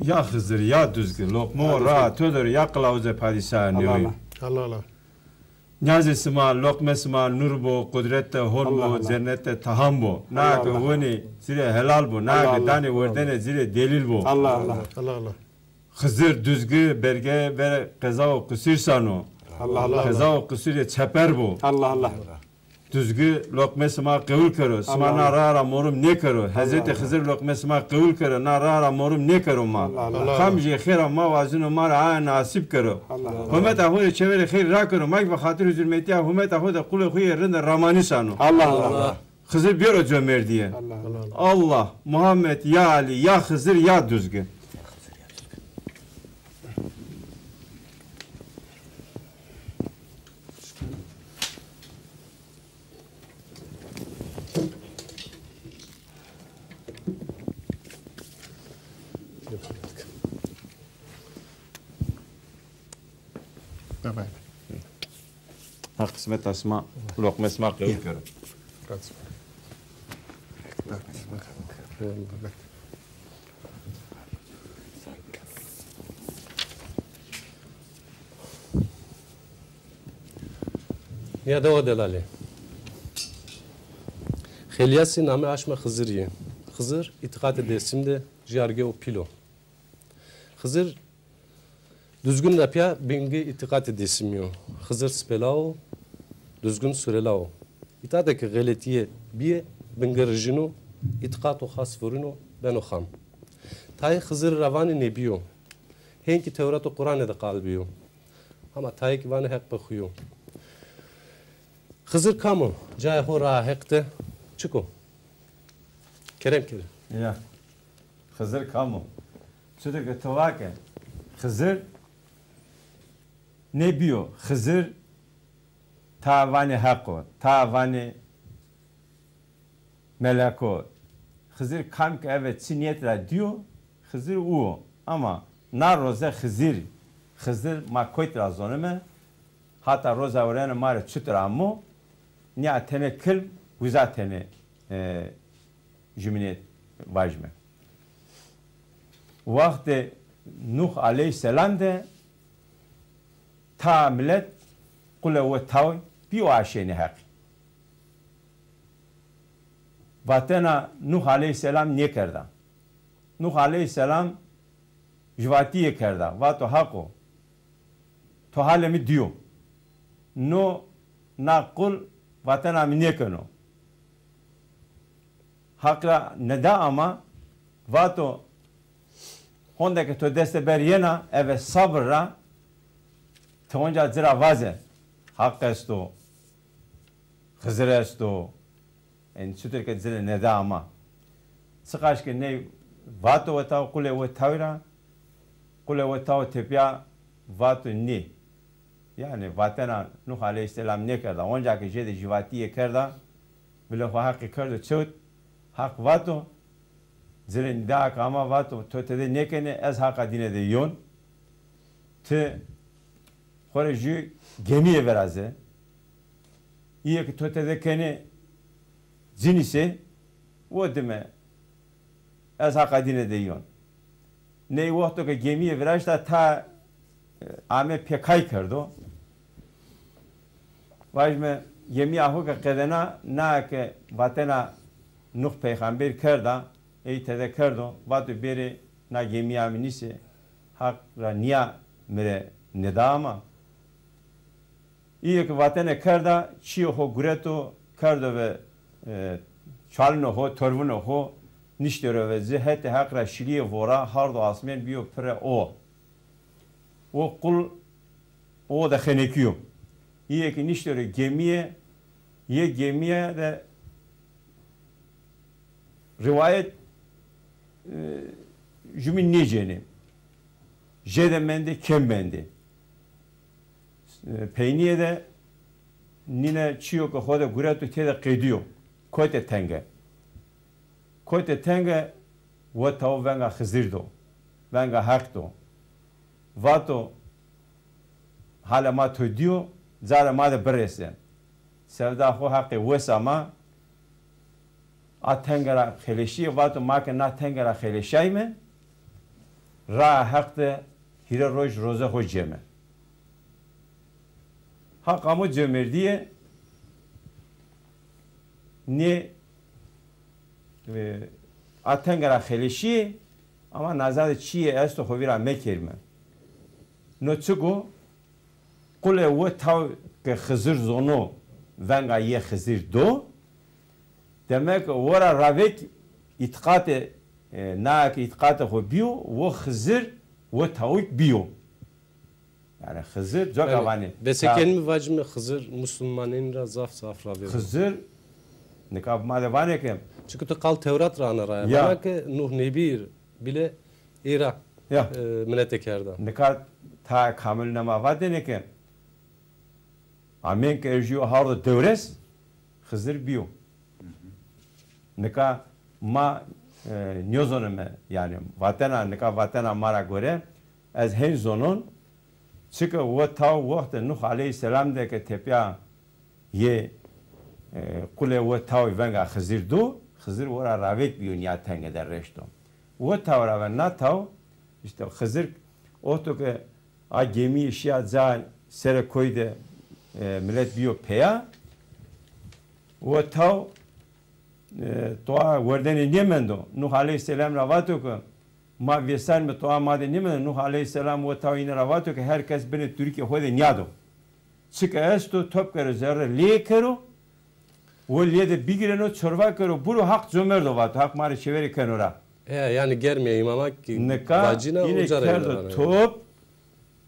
Ya Xizir, ya Duzgin, loqmo ra to der, ya qilawuzê padîşaha newî. Allah Allah. Niyazê sima, loqmê sima nur bo, qudret de hol bo, cennet de tahan bo. Na ke wenê zîrê helal bo, na ke danê werdene zîrê delîl bo. Allah Allah. Allah Allah. Xizir Duzgi berge verê qeza û qusîr sano. Allah Allah. Qeza û qusîrê çeper bo. Allah Allah. Duzgi loqmê sima qewul kero. Sima na ra ra morum nêkero. Hezretê Xizir loqmê sima qewul kero. Na ra ra morum nêkero ma. Allah Allah. Kam jê xêra ma wazino ma ra aye nasîb kero. Allah Allah. Hometa xo rê çeverê xêr rakero. Ma kî bi xatir huzurmetîya hometa xo de qulê xo yê rind ramanî sano. Allah Allah. Xizir bêro comerdîye. Allah Allah. Allah, Muhammed, ya Elî, ya Xizir, ya Duzgi. Bye bye. Ha qismeta sima, loqmê sima qewul kero. Bye bye. Nîyadewa delalî. Xêlyasî namê aşme Xizirî yê. Xizir îtîqatê Dêrsim de jî arge o pîl o. Xizir Duzgin ra pîya bingê îtîqatê Dêsimî yo. Xizir sipêla o, Duzgin surêla o. Îta de ke xeletîye bîye, bingê rijîno, îtîqato xas vurîno, beno xam. Tayê Xizirî ra vanê nebî yo. Hên kî Tewrat û Quranê de qal bîyo. Hama tayê kî vanê Heq be xu yo. Xizir kam o? Cayê xo raa Heq de çik o? Kerem kerem. Ya. Xizir kam o? Çutir ke to va ke Xizir nê bîyo. Xizir ta vanê Heq o, ta vanê melek o. Xizir kam ke eve çi nîyet ra dîyo, Xizir u o. Ama na roze Xizir, Xizir ma kotî ra zoneme, hata roza ewrene ma rê çutir amo, nîya tenê kilm, uza tenê, e, jumînê vajime. Wextê Nuh aleyhîsselam de ta milet qule we taw bîyo aşênê Heqî. Vatena Nuh aleyhîsselam nêkerda. Nuh aleyhîsselam jivatîye kerda. Vato Haqo, to halê mi dîyo. No na qul vatena mi nêkeno. Haq ra nida ama, vato honde ke to dest de ber yena, eve sabir ra, ti onca ci ra vaze. Haq esto, Xizir esto. Yanî çutir ke ci rê nida ama. Çiqaş ke ney vato we taw, qulê we tawî ra, qulê we taw tepîya vato nê. Yanî vatena Nuh aleyhîsselam nêkerda. Onca ke jêde jivatîye kerda, bile xo Heqî kerdo çewt, Heq vato, ci rê nida ke ama vato, to tede nêkenê, ez Heqa dîne de yon. Ti xo rê jû gemîye viraze. Îyê ke to tede kenê cinîse, o dime ez Heqa dîne de yon. Ney wexto ke gemîye viraşta ta, e, ame pê kay kerdo. Vajime gemîya xo ke qedena, na ke vatena Nuh peyxamber kerda, ey tede kerdo, vato bêrê na gemîya mi nîse, Haq ra nîya mi rê nida ama. Îyê ke vatene kerda, çîyê xo gureto, kerdo ve, e, çalino xo, torvino xo, niştêro ve ci, hetê Heq ra şilîyê vora, hard û asmên bîyo pire o. O qul o de xenekîyo. Îyê ke niştêro gemîye, yê gemîye de riwayet, e, jumîn nêcênê. Jêde mendê, kêm mendê. E, peynîye de nîne çîyo ke xo de gureto têde qedîyo. Kotê tenge. Kotê tenge, we taw venga Xizir do. Venga Heq do. Vato, halê ma to dîyo, carê ma de birêse. Sevda xo Heqî wes ama, a tenge ra xeleşîye, vato ma ke na tenge ra xeleşayme, raa Heq de hîrê roj roze xo cême. Heq amo cömertîye, nê, e, a tenge ra xeleşîye, ama naza de çîyê esto xo vîra mekerîme. No çik o? Qulê we taw ke Xizir zono, venga yê Xizir do. Demek we ra ravek îtîqatê, e, naye ke îtîqatê xo bîyo, wo Xizir we tawik bîyo. Yanî Xizir coka vanê. Besekenî mi vacime Xizir musulmanên ra zaf zaf ravêr o. Xizir nika ma de vanê ke. Çunke tu qal Tewrat ra ana ra ya. Vana ke Nuh Nebî bile ey ra, ya, e, minete kerda. Nika ta kamil nema vatêne ke amên ke erjîyo hardo dewres Xizir bîyo. Nika ma, e, nêzoneme, yanî vatena, nika vatena ma ra gore ez hên zonon, çike we taw wextê Nuh aleyhîsselam de ke tepîya yê, e, qulê we tawî venga Xizir do, Xizir we ra ravêk bîyo nîya tenge de reşto. We taw ra ve na taw, îşte Xizir oto ke a gemî şîya ca serê koy de e, milet bîyo peya. Wo taw, e, toa werdenê nêmendo. Nuh aleyhîsselam ra vato ke ma vêsanîme, toa ma de nêmendo. Nuh aleyhîsselam wo taw îne ra vato ke her kes binê turikê xo de nîyado. Çike esto, top kero, zerre lê kero, wo lê de bigîreno, çorva kero, buro, Haq comerdo vato, Haq ma rê şêverê keno ra. E, yanî germîya îmama kî vacîna uca ra kerdo top,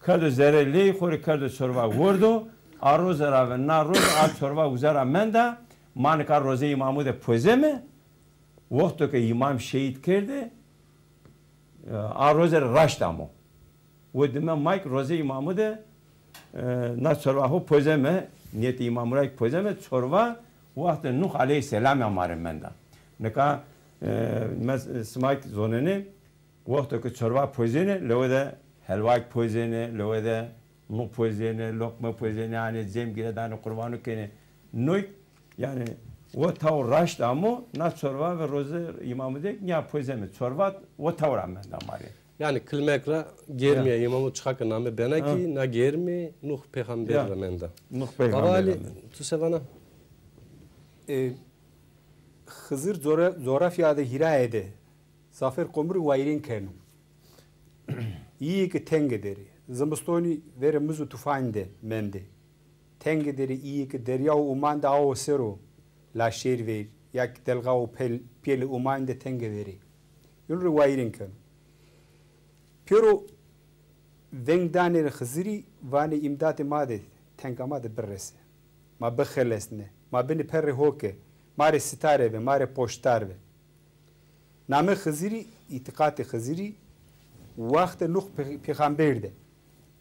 kerdo zerre lê, xo rê kerdo çorva, werdo, a roze ra ve na roze a çorva uza ra menda, ma nika rozê îmamu de pozeme, wexto ke îmam şehîd kerde, e, a roze rê raşt amo. Wo dime ma kî rozê îmamu de, e, na çorva xo pozeme, nîyetê îmamu ra kî pozeme, çorva wextê Nuh aleyhîsselam a ma rê menda. Nika, e, mes-, sima kî zonenê, wexto ke çorva pozêne, lewe de helwa kî pozêne, lewe de nuh pozêne, loqme pozêne, hanê cem gire danê, qurbanu kenê. Noy, yanî, wo taw raşt amo, na çorva ve rozê îmamu de nîya pozeme. Çorva wo taw ra menda ma rê. Yanî kilmek ra germîya îmamu çixa ke name bena kî, na germî Nuh pêxamber ra menda. Nuh pêxamber ra menda. Baba Alî, tu se vana? E, Xizir cora-, cografya de hîraye de zafêr qomurî wayîrên keno. Îyê ke tenge der ê. Zimistonî verê miz û tufan de mendê. Tenge der ê, îyê ke derya û uman de awo ser o, laşêr ver, ya kî delga û pel-, pêlê uman de tenge der ê. Yûn rê wayîrên keno. Pêro veng danê rê Xizirî, vanê îmdatê ma de, tenga ma de birese. Ma bixelesne. Ma binê perrê ho ke. Ma rê sitare be, ma rê poştdar be. Namê Xizirî, îtîqatê Xizirî, wextê Nuh pê-, pêxamber de.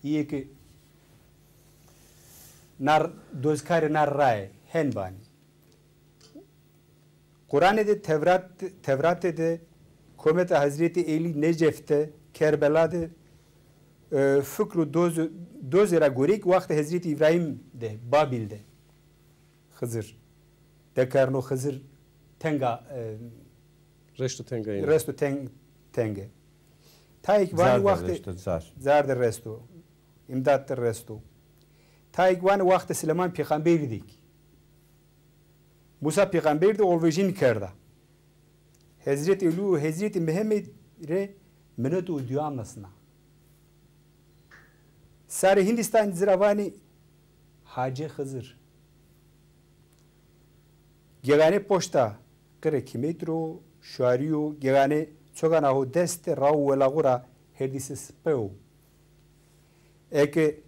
Îyê ke nar, dozkarê nar raye, hen vanê. Quranê de, Tewrat, Tewratê de, kometa Hezretî Elî Necef de, Kerbela de, e, fikr û doz, dozê ra goreyk wextê Hezretî Îbrahîm de, Babîl de. Xizir. Dekerno Xizir tenga, e, reşto tenga yîne. Resto teng-, tenge. Tayêk vanî wextê zar de resto. Îmdat de resto. Tayêk vanî wextê Silêman pêxamberî de kî. Musa pêxamberî de olvejîn kerda. Hezretî Elî û Hezretî Mihemmed rê minet û dua misna. Sarê Hindîstanî ci ra vanî Hacê Xizir. Geganê poşta qirê kîmetro, şuarîyo, geganê çogana ho dest de, ra û welaxu ra herdîse sipe o. Eke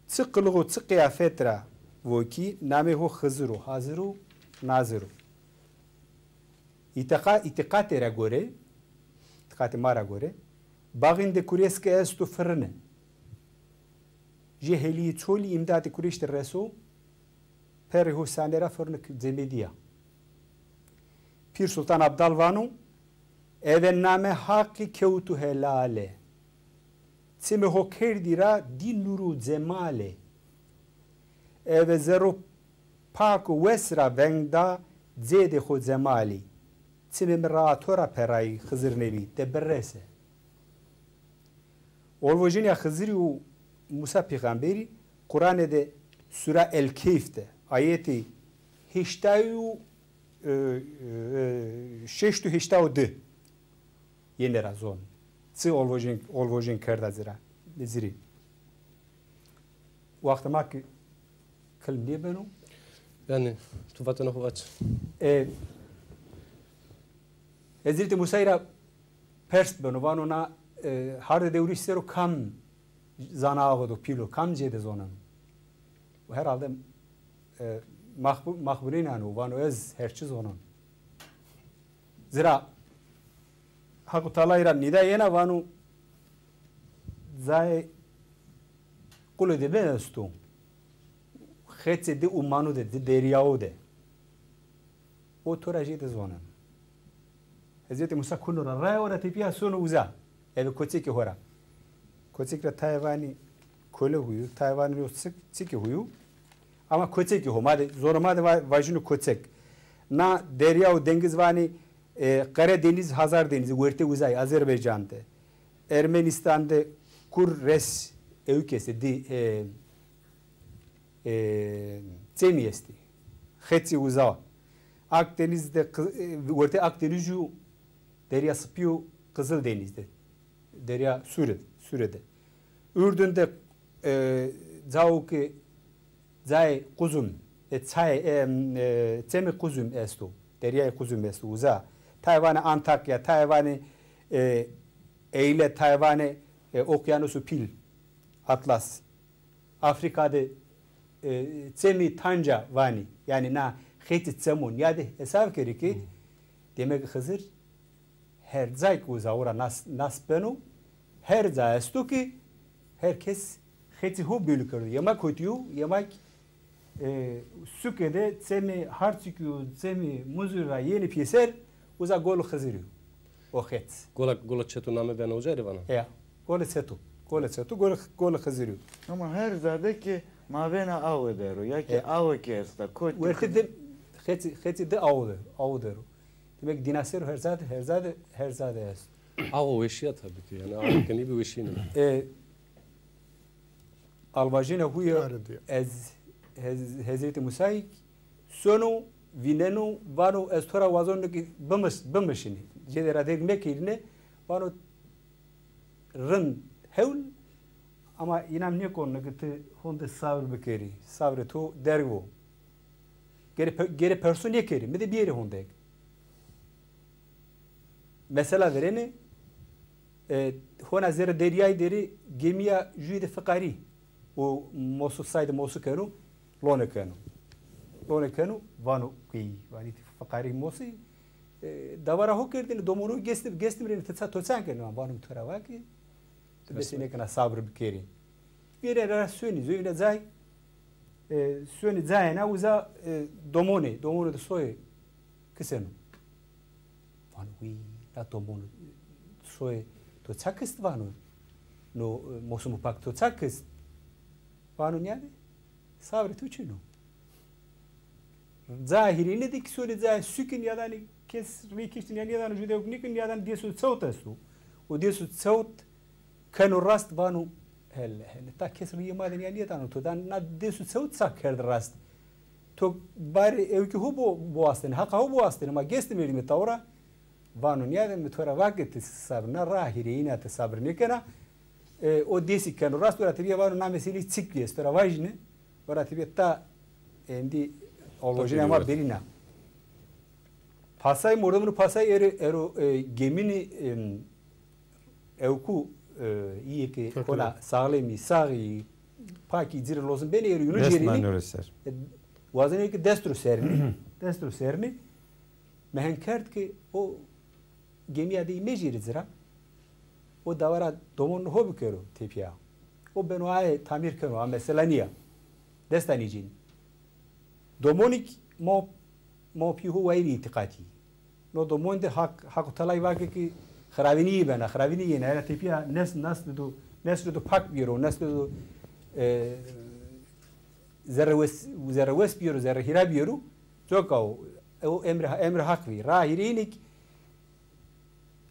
çi qilix û çi qiyafet ra vo kî, namê ho Xizir o, hazir o, nazir o. Îtîqa-, îtîqatê ra gore, îtîqatê ma ra gore, baxîn de kurês ke esto firine. Jê helîyê çolî îmdatê kurêş de reso, perrê ho sane ra firine k-, cemedîya. Pîr Sultan Abdal vano, eve name Haqî kewto helale. Çimê ho kerdî ra dî nûr û cemale. Eve zerro pak û wes ra veng da cêdê xo cemalî. Çimê mi raa to ra perayî Xizir Nebî, de birese. Olvojînîya Xizirî û Musa pêxamberî Quranê de Sura El-Keyf de ayetê heştay û, e, e, şeşt û heştay û di yenê ra zon. Çi olvojên, olvojên kerda ci ra, ci rê. Wextê ma kî kilm nêbeno. Yanî, tu vatena xo vac. E, Hezretî Musayî ra pers beno, vano na, e, hardê dewrîş ser o kam zana axo do pîl o, kam cê de zonen? Û herhalde, e, maxbu-, maxbûrîn ano, vano ez her çi zonen. Zira Haq û Tealay ra nîda yena vano, cayê qulê de mi esto. Xeçê di umanu de, di deryawo de. O to ra jêde zonen. Hezretî Musa kuno ra, raye ora tepîya sono uza. Eve koçekê ho ra. Koçek ra tayê vanî kole huyu, tayê vanî yo çik-, çikê huyu. Ama koçekê ho, ma de, zono ma de va-, vajîno koçek. Na derya û dengiz vanî, e, Qeredenîz, Hazar Denîzi, wertê uzay, Azerbaycan de. Ermenîstan de kur res ewkese di, e, E, Çemî estî. Xeçî uza. Akdenîz de Qi-, e, wertê Akdenîz û Derya Sipî û Qizil Denîz de. Derya Sûre, Sûre de. Urdun de, e, cao ke cayê Quzum, e, çayê, e, e, Çemê Quzum esto. Deryayê Quzum esto uza. Tayê vanê Antakya, tayê vanê, e, Eyle, tayê vanê, e, Okyanusu Pîl, Atlas. Afrika de, e, Çemî Tanca vanî. Yanî na xeçî çemû nîyade hesab kerî ki, demek Xizir her cay ki uza ora nas, nas beno, her ca esto ki her kes xeçî ho belî kerdo. Yemek hotî yo, yemek, e, suke de Çemî Harçikî û Çemî Muzurî ra yenî pêser, uza Gol Xizirî yo. O xet. Gola, Gola Çeto name bena uca rê vana? Ya. Gole Çeto. Gole Çeto, Gole, Gole Xizirî yo. Ama her zade ki mavêna awe der o. Ya ki, ya, awe ki esta, kotî. Wertê de, xeçî, xeçî de awe der, awe der o. Demek dîna ser o her zade, her zade, her zade est. Awe weşîya tabî ki. Yanî awe ke nîbî weşî nîbî. E, Al vajîne huye ez, hez-, Hezretî Musayî sono, vîneno, vano ez to ra wazon ki bimis-, bimişinî. Cêde ra dêk mekerîne, vano rind hewl, ama înam nêkono ki ti honde sabir bikerî, sabrê to derg bo. Gere pe-, gere perso nêkerî, mi de bîyerî hondek. Mesela verêne, e, hona zerre deryayî derê gemîya jûyê de fiqarî. O mosu sayde mosu keno, lone keno. Lone keno, vano kî, vanî ti fiqarî mosi, e, davara ho kerdêne, domono gestim, gestim rêne, ti ça, to çan kenê? Vano mi to ra va ki, ti besê nêkena sabir bikerî. Vêrê ra sonî, zoyîna cay, e, sonî cayêna uza, e, domonê, domonê de soyê kiseno. Vano, wî, na to mon, soyê to ça kist vano? No, e, mosumo pak to ça kist? Vano, nîyade, sabrê to çin o. Ca hîrêne de ki sonê ca sukin nîyadanê kes rî kiştin ya nîyadanê jû dewk nîkin nîyadanê dês û çewt esto. O dês û çewt keno rast vano, hele, hele, ta kes rîyê ma de nîya nîyadano to dan na dês û çewt ça kerd rast. To barê ewkî ho bo-, biwastêne, haqa ho biwastêne, ma gesti merdimê tawra. Vano nîyade mi to ra va ke ti sabir na ra hîrêyîna ti sabir nêkena. E, o dêsî keno rast, ora tebîya vano na meselî çik bî ez to ra vajîne. Ora tebîya ta endî olvojîna ma berîna. Pasay, mordemû pasay ero, ero, e, gemînî, em, ewku, e, îyê ke kona saxlemî, saxî, pakî, ci rê lozim benê, ero yûnû cêrînî. Dest maneno rê ser. E, wazenê ke dest ro sernî, dest ro sernî, mehen kerd ke o gemîya de î mejêrî ci ra, o dawa ra domon ho bikero tepîya. O beno aye tamîr keno, a mesela nîya. Desta nîcênî. Domonî kî ma, ma pî ho wayîrê îtîqatî. No domon de Haq, Haq Tealay vake ki xirabînî bena, xirabînî yena. Ena tepîya nes, nesl do, nesl do pak bîyero, nesl do, e, zerre wes, zerre wes bîyero, zerre hîra bîyero. Coka o, o emrê, emrê Haq vî. Ra hîrênî kî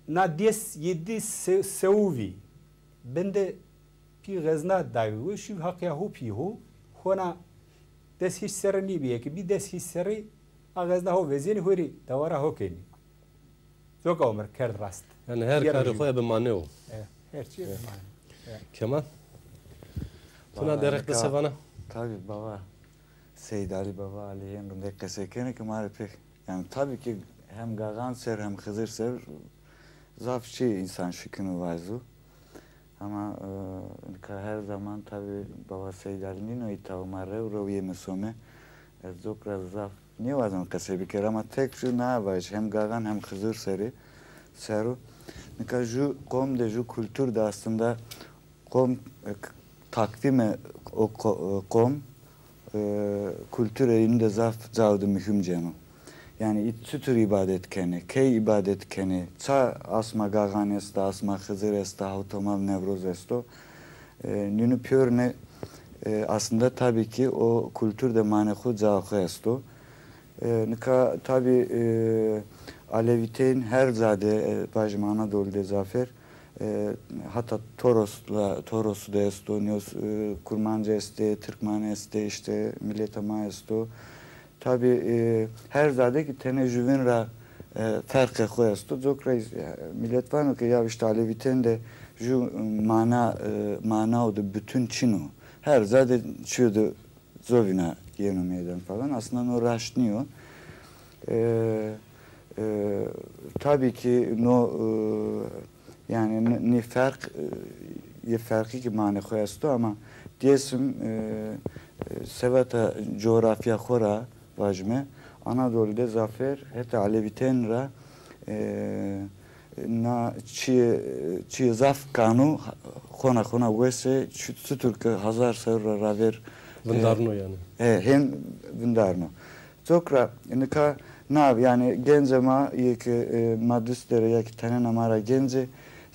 na dês yedi se-, sewvî. Bin de pî xezna dayî we, şî haqîya ho pî ho, hona des hîç serre nêbîye ki, bî des hîç serre a xezna ho vezênî, ho rê dawara ho kenî. Coka omir kerd rast. Yanî her karê xo ebe mane o. E, her çî ebe mane. E. Kemal? Tuna derheq de se vana? Tabî bava. Seyd Alî Bava Alî hên rindek qesey kenê ke ma rê pê. Yanî tabî ki hem Gaxan ser hem Xizir ser zaf çî însan şikîno vazo. Ama, e, nika her zaman tabî Bava Seyd Alî nîno îta û ma rew rew yeme some. Ez coka ra zaf nêwazeno qesey bikerî ama tek jû na vaj hem Gaxan hem Xizir serî ser o. Nika jû qom de, jû kultur de aslında Qom, e, k-, takvîme o ko-, e, qom, e, kulturê yînî de zaf cao de muhîm ceno. Yanî î çitur îbadet kenê, key îbadet kenê, ça asma Gaxan esta, asma Xizir esta, hawtomal Newroz esto. E, nînû pêrune, e, aslında tabî ki o kultur de mane xo, cao xo esto. E, nika tabî, e, Alevîteyîn her ca de, e, vajîme Anadolî de zafer, E, hata Toros, Toros de esto, nîyo, e, Kurmanc estê, Tirkman estê, îşte mîleta ma esto. Tabî, e, her zade kî tenê jüvin ra, e, ferqê xo esto. Coka ra, e, mîlet vano ke ya îşte Alevîtên de ju mana, e, manao de bütün çin o. Her zade çîyo de zovîna yeno meydan falan. Aslında no raşt nîyo. E, e, tabî kî no, e, yanî n-, nî ferq, e, yê ferqî kî manê xo esto ama Dêsim, e, e, seveta coğrafya xo ra vajime, Anadolu de zafêr heta Alevîtên ra, e, na çîyê, çîyê zaf kan o, xona xona wes ê, çi-, çitur ke hazar serrû ra ravêr, e, vindarno yanî. E, hên vindarno. Coka ra nika na, yanî gencê ma yê ke, e, ma dist der ê ya kî tenêna ma ra genc ê,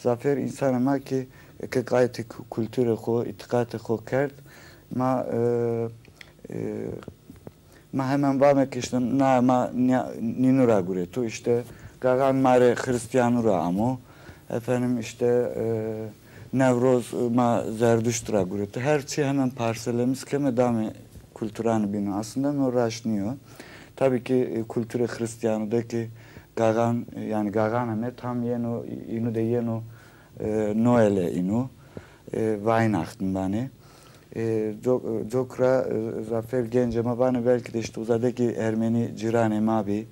zafêr însanê ma kî ke qaytê ku-, kulturê xo, îtîqatê xo kerd, ma, e, e, ma hemen vame ke îşte na ma nî-, nînû ra gureto, îşte Gaxan ma rê Xirîstîyanû ra amo, efendim îşte, e, Newroz ma Zerduşt ra gureto. Her çî hemen parselemiz keme dame kulturanê bînû. Aslında no raşt nîyo. Tabî kî, e, kulturê Xirîstîyanû de kî Gaxan, e, yanî Gaxanê me tam yeno, î-, înu de yeno, e, Noelê înu, e, Weihnachten vanê. E, co-, coka ra, e, zafêr gencê ma vanê belkî de îşte uza de kî Ermenî cîranê ma bî.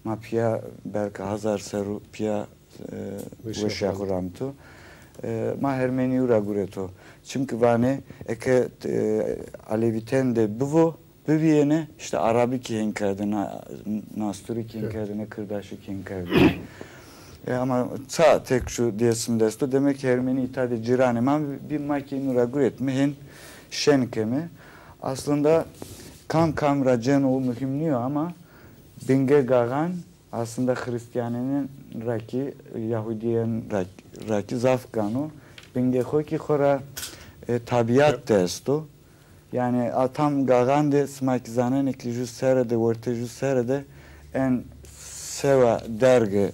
Ma pîya belkî hazar serrû pîya, e, weşîya xo ramito. E, ma Ermenîyû ra gureto. Çimkî vanê eke, e, Alevîtên de bivo, bivîyêne, îşte Arabî kî hên kerdêne, Nasturî kî hên kerdêne, Kirdaşî kî hên kerdêne. E, ama ça tek ju Dêsim de esto, demek ki Ermenî îta de cîranê ma bî, ma kî înu ra guretme, hên şen keme. Aslında kam kam ra ceno o muhîm nîyo ama bingê Gaxan aslında Xirîstîyanênî ra kî, Yahudîyên ra, ra kî zaf kan o. Bingê xo kî xora, e, tabîat de esto. Yanî a tam Gaxan de sima kî zanenê kî ju serre de, wertê ju serre de en sewa derge,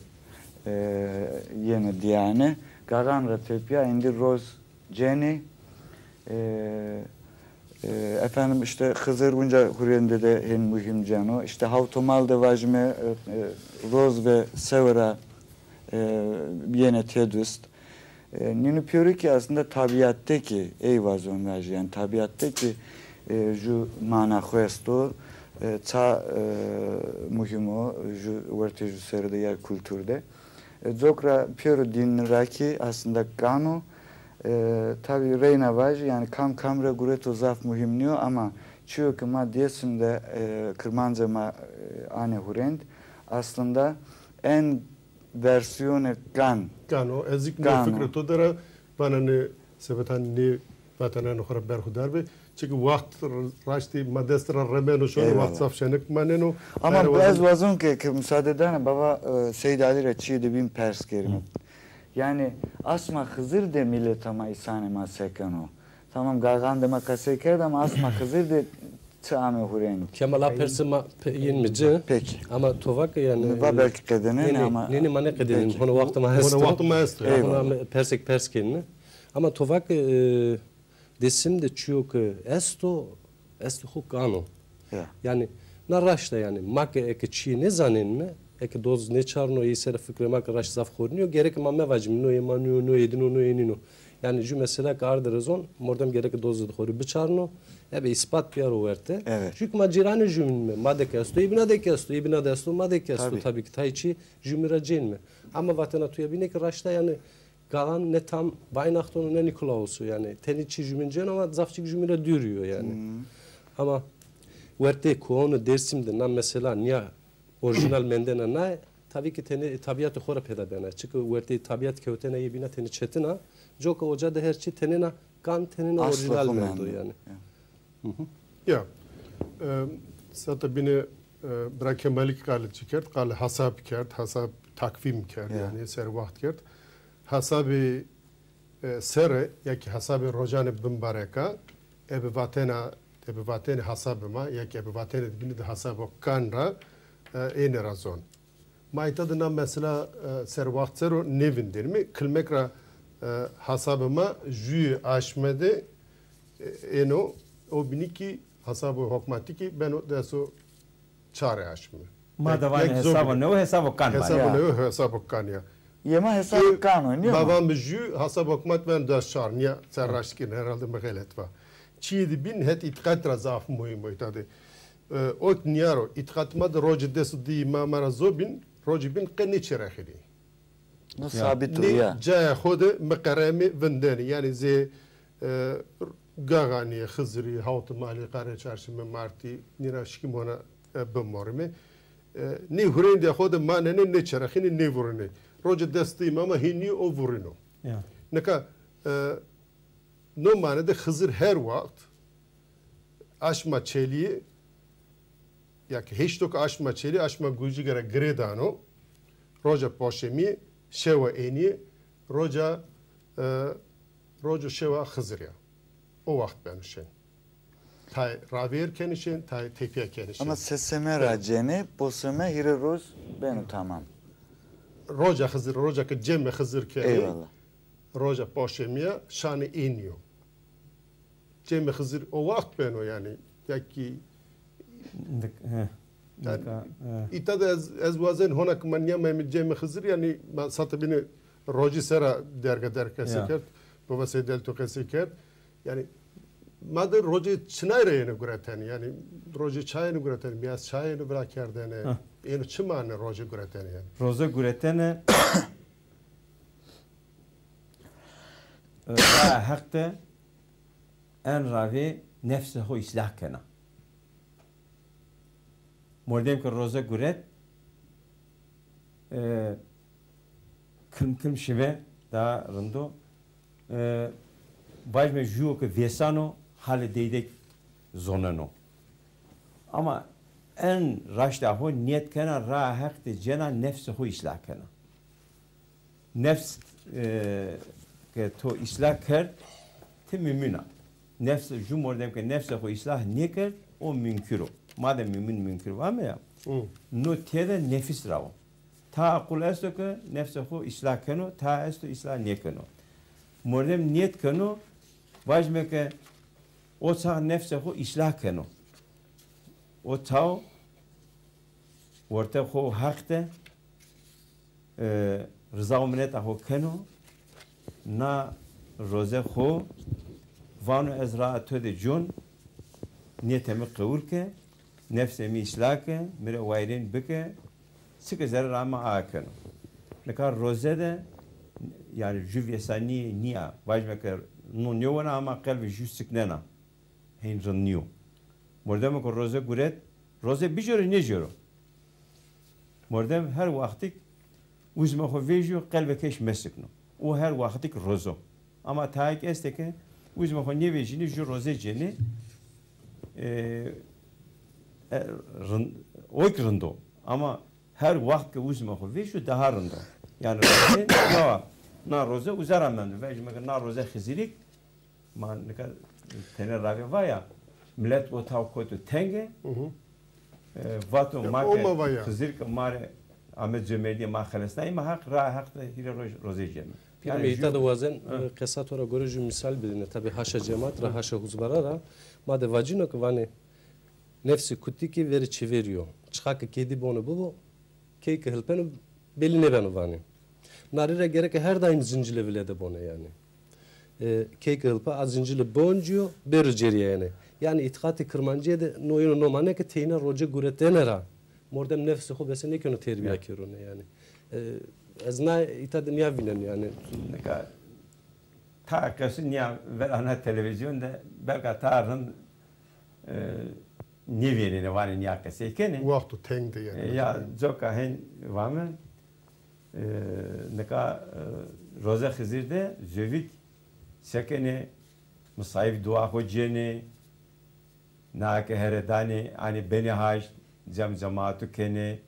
e, yenê dîyane. Gaxan ra tepîya êndî roz cenê, e, e, efendim îşte Xizir winca hurênde de hên muhîm ceno. Îşte Hawtomal de vajime, e, e, roz ve sewe ra, e, yenê têdust. E, nînû pêro kî aslında tabîat de kî ey vazon vajî, yanî tabîat de kî, e, ju mana xo esto, e, ça, e, muhîm o, ju wertê ju serre de ya kultur de. E, coka ra pêro dîn ra kî aslında kan o. E, tabî reyna vajî, yanî kam kam ra gureto zaf muhîm nîyo ama çîyo ke ma Dêsim de, e, kirmancê ma, e, anê hurênd, aslında en versiyonê kan. Kan o. Ez kî nê fikrê to der a, vana nê sebetan nê vatenanê xo ra berxudar bê. Çimkî waxt r-, raştî ma dest ra remeno şono, waxt zaf şenik maneno. Ama ez wazon ke, ke musade dana bava, e, Seyîd Alî ra çîyê de bîn pers kerîme. Yanî asma Xizir de mîleta ma, îsanê ma se keno? Tamam, Gaxan de ma qesey kerd ama asma Xizir de çi ame hurênd? Kemal, a persê ma pe-, yên mi ci. Peki. Ama to vake yanî, mi va belkî qedênenê ama. Nê, nê, ma nêqedênenê. Hono wextê ma esto. Hono wextê ma esto. Eyvallah. Hono pers kî pers kenîme. Ama to vake, e, Dêsim de çîyo ke esto, esto xo kan o. Ya. Yanî na raşt a yanî. Ma ke eke çîyê nêzanenîme, eke doz nêçarno, ey ser fikrê ma ke raşt zaf xorî nîyo, gereke ma mevacîme no yê ma nîyo, no yê dîn o, no yê nîn o. Yanî ju mesela ke arde ra zon, mordem gereke doz de xo rê biçarno, ebe îspat biyaro werte. Evet. Çunke ma cîranê jumîn îme, ma de kî esto, ê bîna de kî esto, ê bîna de esto, ma de kî esto. Tabî. Tabî kî tayê çî jumîn ra cênîme. Ama vatena to ya bîne kî raşt a yanî, Gaxan ne tam Weihnachten o ne Nikolaus o yanî. Tenê çî jumîn cêno ama zaf çî jumîn ra dûrî yo yanî. Hmm. Ama wertê kowanê Dêrsim de na mesela nîya orîjînal mendena naye, tabî kî tenê tabîatê xo ra peyda bena. Çike wertê tabîat kewtena yê bîna tenê çetin a. Coka oca de her çî tenêna kan, tenêna orîjînal mendo yanî. Ya. Hı hı. Ya. E, sata bîne, e, bira Kemalî kî qale çi kerd, qale hesab kerd, hesab takvîm kerd, ya, yanî ser waxt kerd. Hesabê, e, serre ya kî hesabê rojanê bimbareka, ebe vatena, ebe vatenê hesabê ma, ya kî ebe vatenê bîne de hesabo kan ra, e, êne ra zon. Ma îta de na mesela, e, ser waxt ser o nêvinderîme. Kilmek ra, E, hesabê ma jûyê aşme de, e, êno, o bînî kî hesabo hokmatî kî beno deso çarê aşme. Ma de vanê hesabo newe, hesabo kan ma. Hesabo newe, hesabo kan ya. Yê ma hesabo kan o, nîyo ma? Ma van bi jû, hesabo hokmat ben des çar, nîya ser raşt kî, herhalde mi xelet va. Çîyê de bîn het îtiqat ra zaf muhîm o îta de. E, ok nîya ro, îtiqat ma de rocê des û di ma, ma ra zo bîn, rocê bîn qe nêçerexînî. No sabit o ya. Caya xo de miqeremî vindenî. Yanî zê, e, Gaxanî, Xizirî, Hawtimalî, Qereçarşemî, Martî, nîna şikîm hona, e, bimorîme. E, nê hurêndîya xo de manenê, nêçerexînê, nêvurînê. Roce destî ma ma hînî o vurîno. Ya. Nika, e, no mane de Xizir her waxt aşma çelî, ya ki heşto ki aşma çelî, aşma gucî gere girê dano, roca poşemî, şewa ênî, roca, e, roca şewa Xizir ya. O waxt beno şên. Tay ravêr kenî şên, tay tepîya kenî şên. Ama seseme ra cenê, poseme hîrê roz beno tamam. Roca Xizir, roca ki cemê Xizir kenî. Eyvallah. Roca poşemî ya, şanê ênî yo. Cemê Xizir o waxt beno yanî. Ya kî Dik-, he. Yanî, nika, he. Îta de ez, ez wazen hona ki ma nîyameyme cemê Xizir, yanî ma sata bîne rocî sera derge derg qesey kerd, baba Seydel tu qesey kerd. Yanî ma de rocê çinay ra yeno guretene, yanî rocê çay yeno guretene, mîyas çay yeno vila kerdene. Heh. Êno çi mane roce guretene yanî? Roze guretene, e, raya Heq de en ravê nefsê xo îslah kena. Mordem ke roze guret, e, kilm kilm şive daha rind o. E, vajme jûyo ke vêsano, halê deydek zoneno. Ama en raşta xo nîyet kena, raya Heq de cena, nefsê xo îslah kena. Nefs, e, ke to îslah kerd, ti mumîn a. Nefs, jû mordem ke nefsê xo îslah nêkerd, o munkir o. Ma de mumîn munkir vame ya. Hı. No têde nefis ra o. Taa qul esto ke nefsê xo îslah keno, taa esto îslah nêkeno. Mordem nîyet keno, vajme ke o çax nefsê xo îslah keno. O çax orte xo Heq de, e, riza û mineta xo keno, na roze xo vano ez raa to de con, nîyetê mi qewul ke, nefsê mi îslah ke, mi rê wayîrên bike, çike zerrê ra ma a keno. Nika roze de, yanî jû vêsanîye nîya, vajme ke no nêwena ama qelbê jû siknena. Hên rind nîyo. Mordemo ke roze guret, roze bicêro nêcêro. Mordem her wextîk uzmê xo vejîyo, qelbê keş mesikno. O her wextîk rozo. Ama tayêk estê ke uzmê xo nêvejînê, jû roze cênê, e, e, rind, oyk rind o. Ama her wext ke uzmê xo vejîyo, daha rind o. Yanî roze, na, na roze uza ra mendo. Vejîme ke na roze Xizirîk, ma nika tenê ravê vaya, milet o taw koto tenge, e, vato ma ke Xizir ke ma rê ame cömertîye ma xelesnayî, ma Heq, raa Heq de hîrê roj roze cême. Pîrê mi, îta de wazen, e, qesa to ra gore jû mîsal bidîne. Tabî haşa cemat ra, haşa huzbara ra, ma de vacîno ke vanê nefsê kutî kî verê çêverî yo. Çixa ke kêdî bono bibo, key ke hilpeno belî nêbeno vanê. Narî ra gereke her daîm zincîlê vile de bone yanî. E, key ke hilpa a zincîlê boncîyo, bêro cerîyayene. Yanî îtîqatê kirmancîye de no yeno, no mane ke teyna roce guretene ra mordem nefsê xo bese nêkeno terbîya kerone yanî. E, ez na îta de nîya vînen yanî. Nika ta qesî nîya vera na televîzyon de belka ta rind, e, nêvênenê vanê nîya qesey kenê. Wexto teng de yanî. E, ya coka hên vame, e, nika, e, roze Xizir de zovîk sekenê, misayîf dua xo cênê, na ke here danê, anê benê haşt, cem cematu kenê,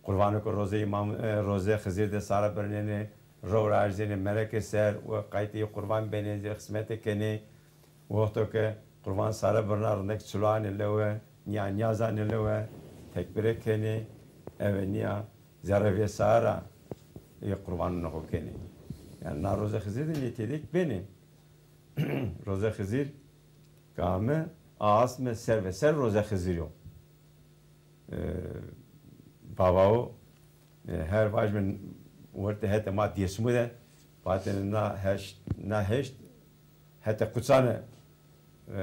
Qurbano ke rozê Îmam, e, rozê Xizir de sare birnenê, rew ra erzenê mereke ser û qaytê qurban benê, zê xizmete kenê. Wexto ke qurban sare birna, rindek çilo anê lewe, nîya nîyaz anê lewe, tekbire kenê, eve nîya zerre vêsae ra ê qurbanûnê xo kenê. Yanî na roze Xizir de nê têdek benê. Roze Xizir, kame, asme ser ve ser roze Xizir yo. E, bavao, e, her vajme wertê hete ma Dêrsimû de, vatêne na heşt, na heşt hete quçane, e,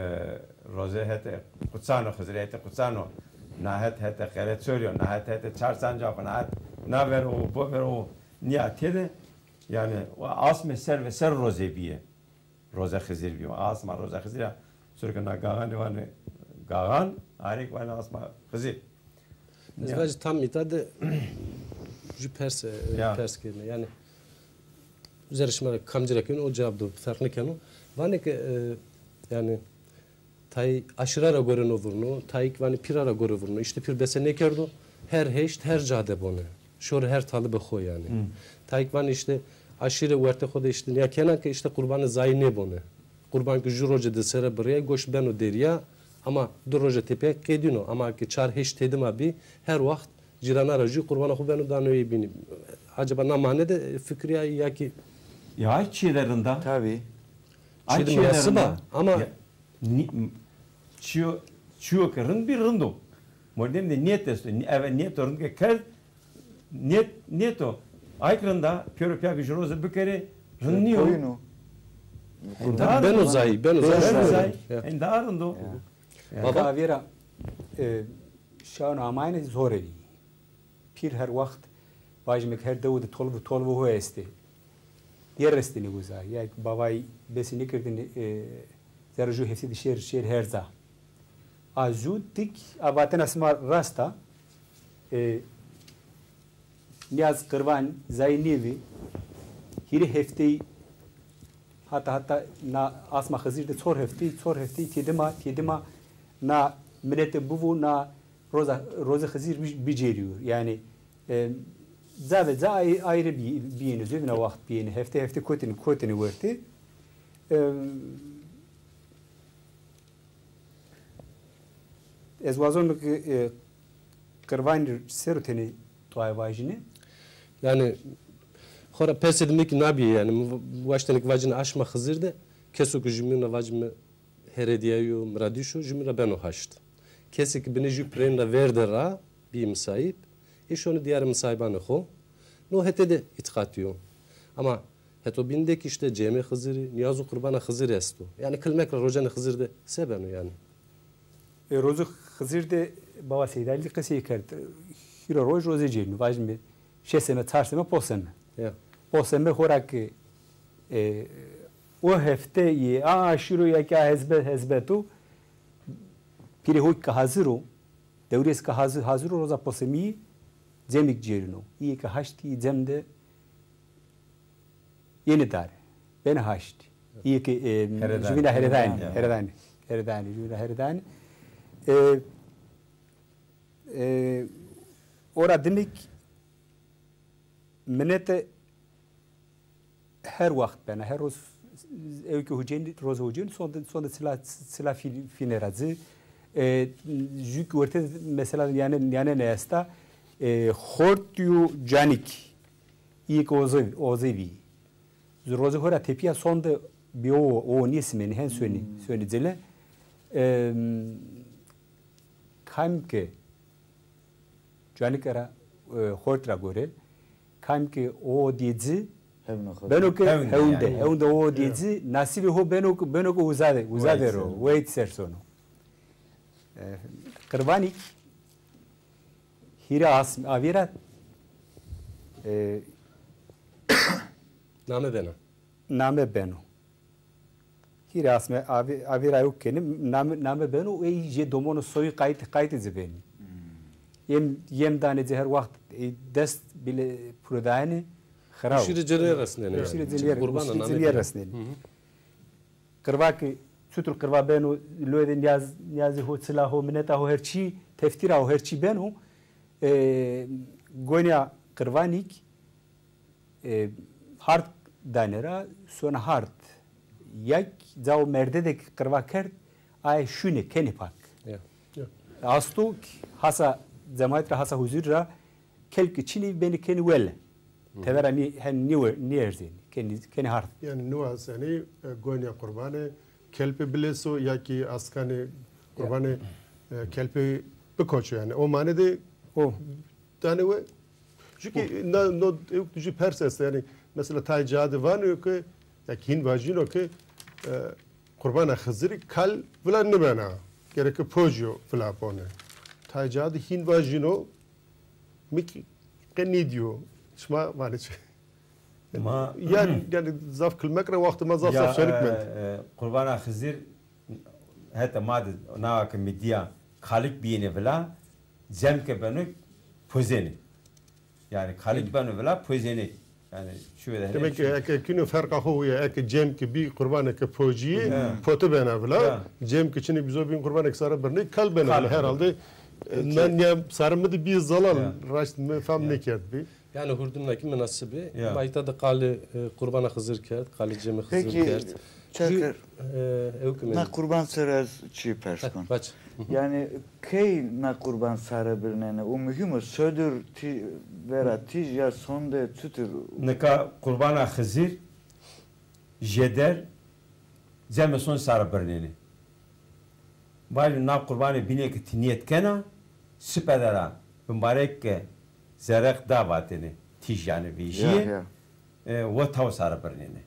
roze hete quçano, Xizirê hete quçano, na het hete Qereçorî yo, na het hete Çarsancax o, na het na ver o, bo ver o, nîya têde, yanî, asme ser ve ser roze bîye. Roze Xizir bîyo. Asma roze Xizir ya. Sirke na gaxanî vanê gaxan, arêk vanê asma Xizir. Ez vajî tam îta de jû pers, e, pers kerîne. Yanî, zerrê şima ra kamcî ra keno, o cewab do, ferq nêkeno. Vanê ke, e, yanî, tayê aşîra ra gore no vurno, tayêk vanê pîra ra gore vurno. Îşte pîr bese nêkerdo, her heşt, her ca de bone. Şorê her talibe xo yanî. Tayêk vanê îşte aşîre wertê xo de îşte nîya kena ke îşte qurbanê zayî nêbone. Qurban ke jû roce de sere birîyay, goşt beno derîya, ama di roce tepîya qedîno. Ama ke çar heşt têdima bî, her waxt cîrana ra jû qurbana xo beno dano ê bînî. Acaba na mane de fikirîya ya kî? Ya, ay çîyê de rind a. Tabî. Ay çîyê de rind a. Ama çîyo, çîyo ke rind bî, rind o. Mordem de nîyet esto. Eve nîyeto rind ke kerd, nîyet, nîyeto. Ay ke rind a, pêro pîya ke jû roze bikerê, rind nîyo. Tabî beno zayî, beno zayî. Beno zayî. Enda rind o. Baba. Avêra, e, şano amayne zor bî. Pîr her waxt vajîme ke her dewe de tolve, tolve ho estê. Yê restinî uza. Ya bavay besî nêkerdinî, e, zerrê jû heftî de şêr, şêr herza. A jû tik a vatena sima rast a. E, nîyaz qirvan zayî nêvî. Hîrê hefteyî hata, hata na asma Xizir de çor hefteyî, çor hefteyî têdima, têdima na minete bivo, na roza, rozê Xizir bi-, bicêrîyo. Yanî, e, ca ve ca ay-, ayrı bi-, bîyêne, zovîna waxt bîyêne. Hefte hefte kotinî, kotinî wertê. E, ez wazon ke, e, qirvanî ser o tenê tu ay vajîne. Yanî, xora persê dime kî nabîye yanî, mi waştene ke vacîne aşma Xizir de, keso ke jûmîn ra vacîme Heredîyayo, Miradîşo, jûmîn ra beno haşt. Kesê ke binê jû pirên ra verde ra bî misayîb, ê şono dîyarê misayîbanê xo. No hete de îtîqatî yo. Ama heto bîn de kî îşte cemê Xizirî, nîyaz û qurbana Xizirî esto. Yanî kilmek ra rocenê Xizir de se beno yanî? E, rozê Xizir de bava Seydalî qesey kerd. Hîro roj rozê cêrîno. Vajîme şeş seme, çar seme, ponc seme. Ya. Ponc seme xora ke, e, o hefte yê a aşîro ya kî a hezbe-, hezbeto, pîrê ho ke hazir o, dewrês ke hazi-, hazir o, roza ponc semî cemêk cêrîno. Îyê ke haşt yê cem de yenê dare. Benê haşt. Îyê ke, e, jûmîna heredanî, heredanî, heredanî, jûmîna heredanî. E, e, ora dimêk minete her waxt bena, her roz ewkê hucên, roz hucên, sonde, sonde çila, çila fî-, fîne ra ci. E, jû kî werte mesela nîyane, nîyane ne esta, e, xort û canik. Îyê ke ozê, ozê bî. Zu rozê ho ra tepîya sonde bî o, o nêsimênî, hen sonî, sonî cile. Em, kam ke canike ra, e, xort ra gore, kam ke o dîye ci, beno ke hewnde, hewnde o dîye ci, nasîbê ho beno ke, beno ke uza de, uza de ro, weyt ser sono. E, qirvanîk hîrê asm-, avî ra, e, name beno. Name beno. Hîrê asme avî-, avî ra yo kenî, name, name beno, ey jê domono soyî qayt, qaytê ci benî. Yem, yem danê ci her waxt, e, dest bile puro dayene, xiraw. Uşîrê ci nêresnenê. Uşîrê ci nêre-, uşîrê ci nêresnenê. Qirva ki çutur qirva beno, loyê de nîyaz, nîyazê ho, çila ho, mineta ho, her çî, teftîra ho, her çî beno. E, gonya qirvanîk, e, hard danê ra, sona hard. Yak cao merde de ki qirva kerd, aye şûnê, kenê pak. Ya. Ya. Asto ki hasa cemaet ra, hasa huzur ra, kelb ki çinê benê kenê wele. Tevera nî-, hen nî-, nîerzenî. kenî, kenî hard. Yanî niwa senî, e, gonya qurbanê kelpê bilêso ya kî askanê qurbanê, e, kelpê bikoço yanî. O mane de o danê we. Çünkü na, no, ewk jü pers est yanî. Mesela tayê ca de vano ki, ya kî hîn vajîno ki, e, qurbana Xizirî kal vila nibena. Gereke pocîyo vila bone. Tayê ca de hîn vajîno, mi kî qe nîdîyo. Şima vanê çi? Ma yanî, yanî zaf kilmek ra wextê ma zaf, ya, zaf şenik mend. E, e, qurbana Xizir heta ma de nawa ke mi dîya kalik bîyêne vila, cem ke beno pozêne. Yanî kalik beno vila pozêne. Yanî şu de demek ki eke kîno ferqa xo ya, eke cem ki bî qurbanê ke pocîyê, poti bena vila, cem ki çinê bîzo bîn qurbanê ke sare birnê kal bena vila. Herhalde, e, na nîya sare mi de bî zalal, raşt mi fam nêkerd bî. Yanî hurdimna kî minasib ê. Ya. Ma îta de qalê, e, qurbana Xizir kerd, qalê cemê Xizir kerd. Peki, Çakır, e, ewk mi na qurban ser ez çî pers kon. Yanî key na qurban sare birnêne? O muhîm o. Sodir tî-, vera tîj ya sonde çutir? Nika qurbana Xizir jêder cemê son sare birnêne. Vajî na qurbanê bînê ke ti nîyet kena, sipe de ra bimbarek ke zereq da vatêne, tîj yanî vejîyê, e, we taw sare birnêne.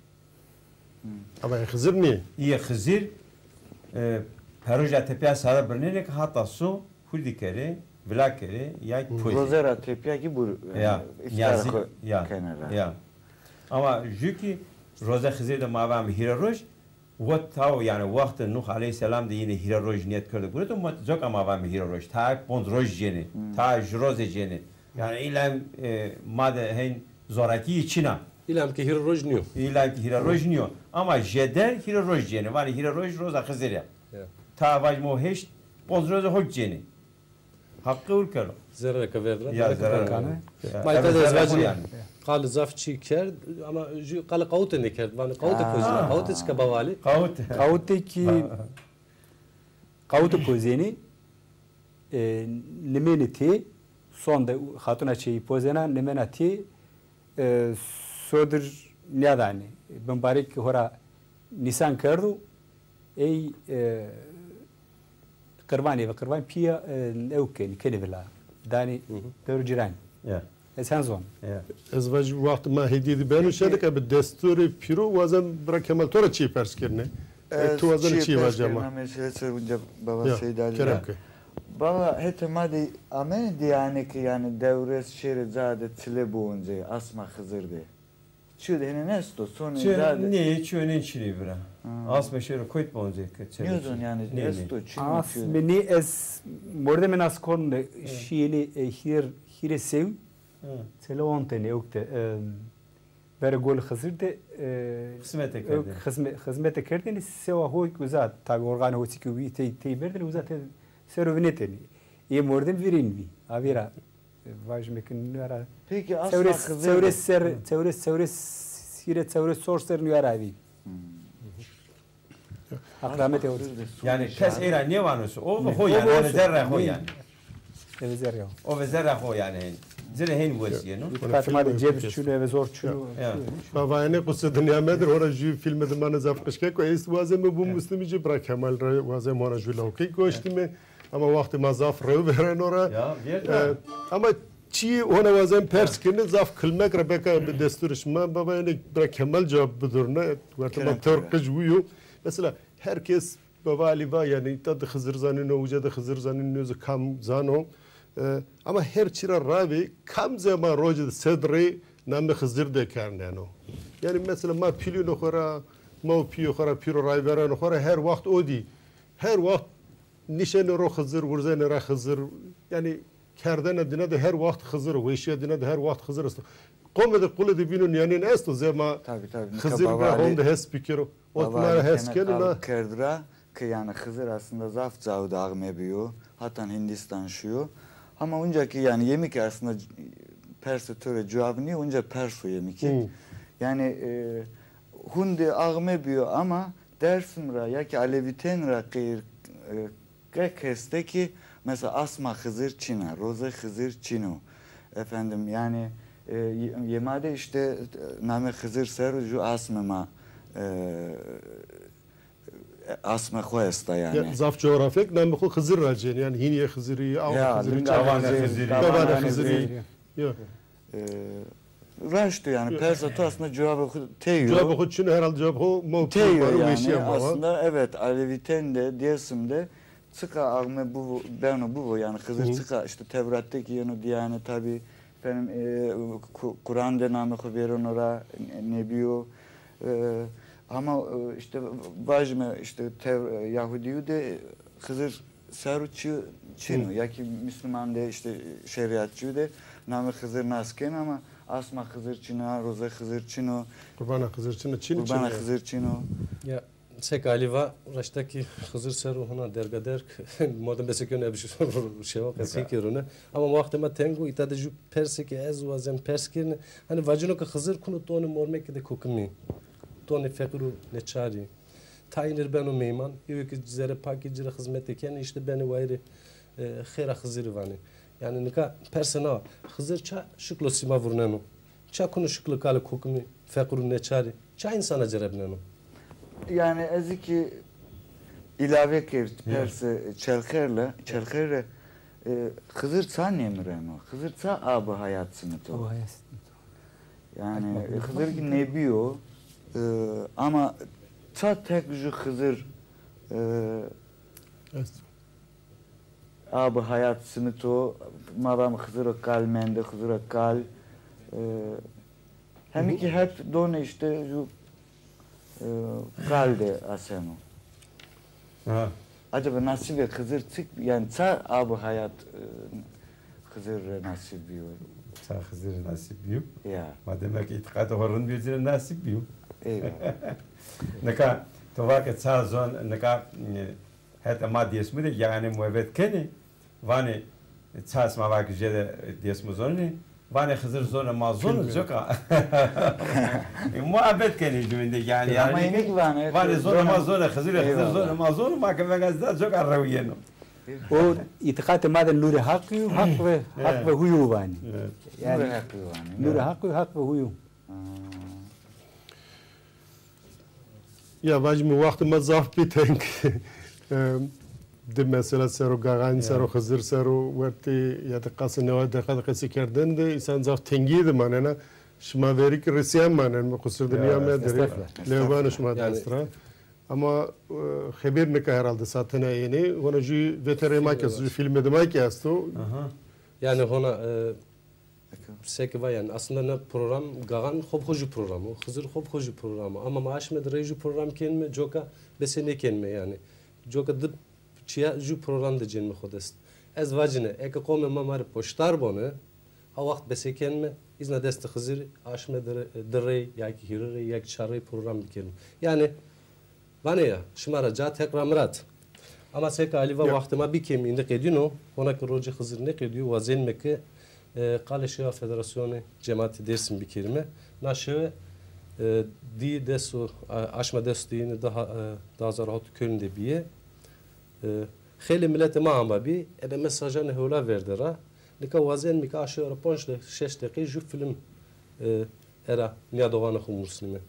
Ama ê Xizir nîyê? Îyê Xizir, e, peroja tepîya sare birnêne ke hata so hurdî kerê, vila kerê, ya pozê. Roze ra tepîya kî bur, ya, îftar xo kenê ra. Ya. Ama jü kî roze Xizir de ma vame hîre roj, Wet taw, yanî, wextê Nuh aleyhîsselam de yîne hîre roj nîyet kerdo gureto, ma coka ma vame hîre roj. Tayê ponc roj cênê, tayê ju roze cênê. Yanî îlam, e, ma de hên zorakîyî çin a. Îlam ke hîre roj nîyo. Îlam ke hîre roj nîyo. Ama jêder hîre roj cênê. Vanê hîre roj roza Xizirî ya. Ya. Tayê vajîme o heşt, ponc roze ho kî cênê. Haqî ewr keno. Zerre ke verdine. Ya, zerre ke verdine. Ma îta de ez vajîme, yanî, qalê zaf çî kerd, ama jü qalê qawite nêkerd. Vanê qawite pozîna. Qawite çika bavalî? Qawite. Qawite kî, qawite pozênî, e, nimênî tê, son de xatuna çêyî pozêna, nimêna tê, e, sodir nîyadanê. Bimbarek hora nîsan kerdo, ey, e, qirvanê ve qirvan pîya, e, ewk kenî, kenî vila. Danî dewrê cîranî. Ya. Ez hen zon. Ya. Ez vaj wext ma hêdîye de beno şenik, ebe desturê pîro wazen bira Kemal to ra çîyê pers kerine. E, tu wazen çîyê pers kerine, ama. Mesela ser unca baba Seyd Ali. Kerem ke. Baba, hetê ma de amene dîyane ke yanî dewres şêrê ca de çile bo uncê, asma Xizir de. Çîyo de henen esto, sonê ca de. Nê, çîyo nê çinê bira. Asmê şêro koyt bonzê ke çele. Nêzon yanî esto, çin mi çîyo de? Asmê nê ez mordemê nas kon de şîyênê, e, hîr, hîrê sew. Çele ontênê ewk de, e, verê Gol Xizir de, e, xizmete kerdêne. Xizme-, xizmete kerdêne, sewa ho kî uza, tabî organê ho çî kî wî tey, tey berdêne, uza te sero vinetêne. Ê mordem vîrên vî, avîra. Vajîme ke nîya ra. Peki, asma Xizir de. Çewres ser, çewres, çewres hîre, çewres çor ser nîya ra vî. Haq rahmetê o. Yanî kes ey ra nêvano se, o ve ho yanî, o ve zerrê xo yanî. Eve zerrê xo. O ve zerrê xo yanî. Zerrê hên wesîyeno. Îtîqatê ma de cebir çûno, eve zor çûno. Bavayene qusê dinya medir, hora jü fîlmê de ma ne zaf qij ke ko, est waze mi bu Muslimî ci bira Kemal ra, waze mi hona jü lawkey goştîme. Ama wextê ma zaf rew vereno ra. Ya, vêrda. E, ama çî hona wazen pers kirine, zaf kilmek ra beka bi destûrê şima. Baba, yanî bira Kemal cewab bidurne. Wertê ma tewr qij wî yo. Mesela her kes baba Alî va, yanî îta de Xizir zanîno, uca de Xizir zanîno, nêzon kam zano. E, ama her çî ra ravê, kam zema rocê de sed rey namê Xizir dekerneno. Yanî mesela ma pîlûnê xo ra, ma û pîyê xo ra, pîr û rayverênê xo ra her wext o dî. Her wext nişenê ro Xizir, wurzenê ra Xizir, yanî kerdena dîna de her wext Xizir o, weşîya dîna de her wext Xizir esto. Qomê de qulê de bîno nîyanên esto, zema Xizir bira honde hes bikero. Ot ma ra hes keno na. Kerd ra ke yanî Xizir aslında zaf caw de axme bîyo, hatan Hindistan şîyo. Ama unca kî yanî yemî kî aslında persê to rê cewab nîyo, unca pers o yemî kî. Yanî, e, hunde axme bîyo ama Dersim ra ya kî Alevîtên ra qeyr, e, qe kes de kî mesela asma Xizir çin a, rozê Xizir çin o. Efendim, yanî, E, ye-, yê ma de îşte, e, namê Xizir ser o ju asmê ma, e, asmê xo esta yanî. Ya, zaf coğrafyek namê xo Xizir ra cênê. Yanî Hînîyê Xizirî, Awa Xizirî, Xizirî, Çavanê Xizirî, Gavanê Xizirî. Ya. E, raşt o yanî, persa to aslında cewabê xo tey o. Cewabê xo çin o, herhalde cewabê xo mewqî tey o yanî. Aslında evet, Alevîtên de, Dêrsim de çiqa axme bivo, beno bivo yanî Xizir çiqa îşte Tewrat de kî yeno dîyane tabî. Benim, e, Ku-, Quran de namê xo vêreno ra, ne-, nebî yo. E, ama, e, îşte vajime îşte tev-, e, Yahudîyû de Xizir ser o çi-, çin o. Ya kî Müslüman de îşte şerîatçîyû de namê Xizir nas keno ama asma Xizir çin a, roze Xizir çin o. Qurbana Xizir çin o, çin, çin o. Qurbana Xizir çin o. Ya. Sek Alî va, raşta kî Xizir ser o hona dergaderg, madem besekeno, ebi şewa qesey kerone. Ama wextê ma teng o, îta de ju persê ke ez wazen pers kerîne. Hanî vacîno ke Xizir kuno tonê mormekî de kokimî, tonê feqîr û neçarî. Tayîn ir beno meyman, yew ke zerê pakî ci rê xizmetê kenê, îşte benê wayîrê, e, xêra Xizirî vanê. Yanî nika persê na, Xizir ça şiklo sîma vurneno? Ça kuno şiklo kalê kokimî, feqîr û neçarî? Ça însana cerebneno? Yanî ez kî îlave kerd persê Çelxerle, Çelxerle, e, Xizir ça nêmireno? Xizir ça abê hayat simit o? Abê hayat simit o. Yanî, e, Xizir kî nebî yo, e, ama ça tek ju Xizir, e, abê hayat simit o, ma vame Xiziro kal mende, Xiziro kal. E, hemî kî hep donê îşte ju, e, kal de aseno. Ha. Acaba nasîbê Xizir çik, yanî ça abê hayat, e, Xizir rê nasîb bîyo? Ça Xizir rê nasîb bîyo? Ya. Ma demek îtîqatê xo rind bîyo, ci rê nasîb bîyo. Eyvallah. Nika to va ke ça zon, nika, e, Heta ma Dêsmû de yanî muebet kenê, vanê, ça sima va ke jêde Dêsmû zonenê, vanê Xizir zonê ma zono, coka. Muebet kenê jûbîn de yanî. Ama yanî înik vanê, vanê zonê ma zono, Xizir, Xizir zonê ma zono, ma ke vengê ci da coka rewîyeno. O îtîqatê ma de nûrê Heqî yo, Heq ve, Heq ve huyo vanê. Evet. Yanî, nûrê Heqî yo vanê. Nûrê Heqî yo, Heq ve huyo. Ha. Ya vajîme wextê ma zaf bî teng. Em, di mesela ser o, Gaxanî ser o, Xizir ser o, wertê ya di qasê neway deqa de qesey kerdene de însan zaf tengîye de manena. Şima verî kî risîyan manen, mi qusir de nîya medirê. Estexfirullah. Lewbanê şima dest ra. Ama, e, xebêr nika herhalde sa tena ênê. Hona jû veterê ma kî esto, jû fîlmê de ma kî esto. Aha. Yanî hona, e, Seke va yanî, aslında na program Gaxan xo bi xo jû program o, Xizir xo bi xo jû program o. Ama ma aşme de rey jû program kenîme, coka besê nêkenîme yanî. Coka di çîya jû program de cênîme xo dest. Ez vacîne, eke qomê ma ma rê poşdar bone, a wext besê kenîme, îzna destê Xizirî, aşme di re-, di rey, ya kî hîrê rey, ya kî çar rey program bikerîme. Yanî, Vanê ya, şima ra ca teqra mi ra di. Ama seke Alî va, wextê ma bî kêmî, îndî qedîno, hona ke rocê Xizir nêqedîyo, wazenîme ke, e, qalê şewa Federasyonê Cemaatê Dêrsim bikerîme. Na şewe, e, dî des û, a-, aşma des û dîyine di ha-, e, di hezar û hewt Köln de bîye. E, xeylê miletê ma amba bî, ebe mesajanê hewla verde ra. Nika wazenîme ke a şewe ra ponc de-, şeş deqî jû fîlm, e, era nîyadoxanê xo musnîme.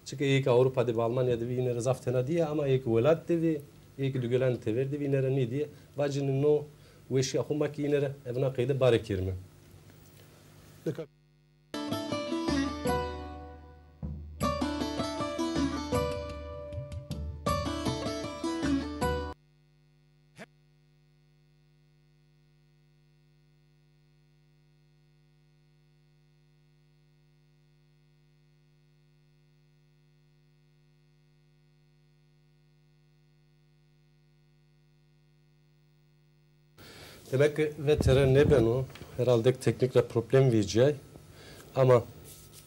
Çike yê ke Ewropa de bî, Almanya de bî, îne ra zaf tena dîye, ama yê ke welat de bî, yê ke dugelanê tever de bî, îne ra nêdîye. Vacîne no weşîya xo ma kî îne ra ebe na qeyde bare kerîme. Demek ki V T R nêbeno, herhalde teknîk ra problem vecîyay. Ama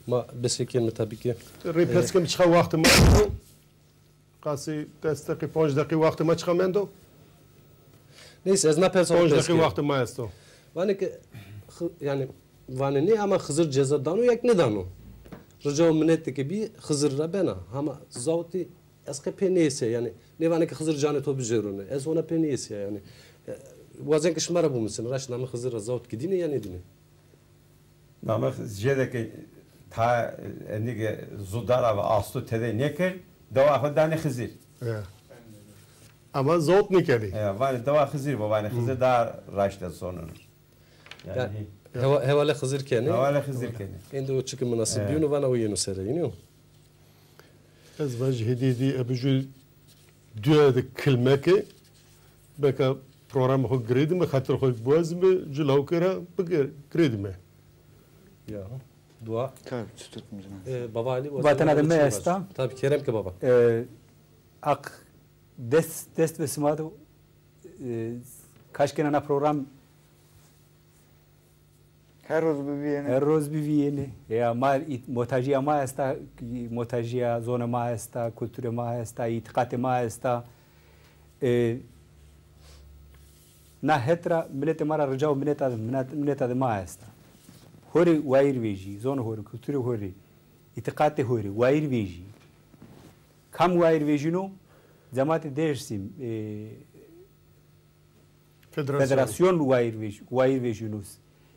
ma besekên mi tabii ki. Rê pers kem, çiqa wextê ma esto? Qasî des deqî, ponc deqî wextê ma çiqa mendo? Neyse, ez na persa xo pers kerî. Ponc deqî wextê ma esto. Vanê ke, xi-, yanî, vanê nê ama Xizir ceza dano ya kî nêdano. Rica û minetê ke bî Xizir ra bena. Hama zawtî ez qe pê nêesîya, yanî, nêvanê ke Xizir canê to bicêrone. Ez hona pê nêesîya, yanî. E, wazen ke şima ra bimusîne, raşt namê Xizir ra zawt kî dîne ya nêdîne? Namık jêde ke ta, e, endî ke zû dara ve asto tede nêkerd, dewa xo danê Xizir. Ya. Ama zewt nêkerdî. E, vanê dewa Xizir bo, vanê Xizir daha raşt ez zoneno. Ya, yanî, hewa-, hewale Xizir kenê. Hewale Xizir kenê. Endî o çike munasib bîyeno, vana o yeno sere, yînî yo? Ez vajî hêdî hêdî ebe jû duya de kilmeke, beka programê xo girêdime, xatir xo biwazime, jû lawike ra bigir-, girêdime. Ya, dua. Tabii, tuttum. E, Baba Ali, vatena de me esta. Tabii, kerem ke baba. E, ak dest, dest ve sima de, e, kaşkena na program Her roz bivîyêne. Her roz bivîyêne. Ya ma ît-, motajîya ma esta, motajîya zonê ma esta, kulturê ma esta, îtîqatê ma esta. E, na het ra miletê ma ra rica û mineta, mineta, mineta de ma esta. Ho rê wayîr vejî, zonê ho rê, kulturê ho rê, îtîqatê ho rê wayîr vejî. Kam wayîr vejîno? Cematê Dêrsim, e, Federasyon. Federasyon wayîr vej-, wayîr vejîno.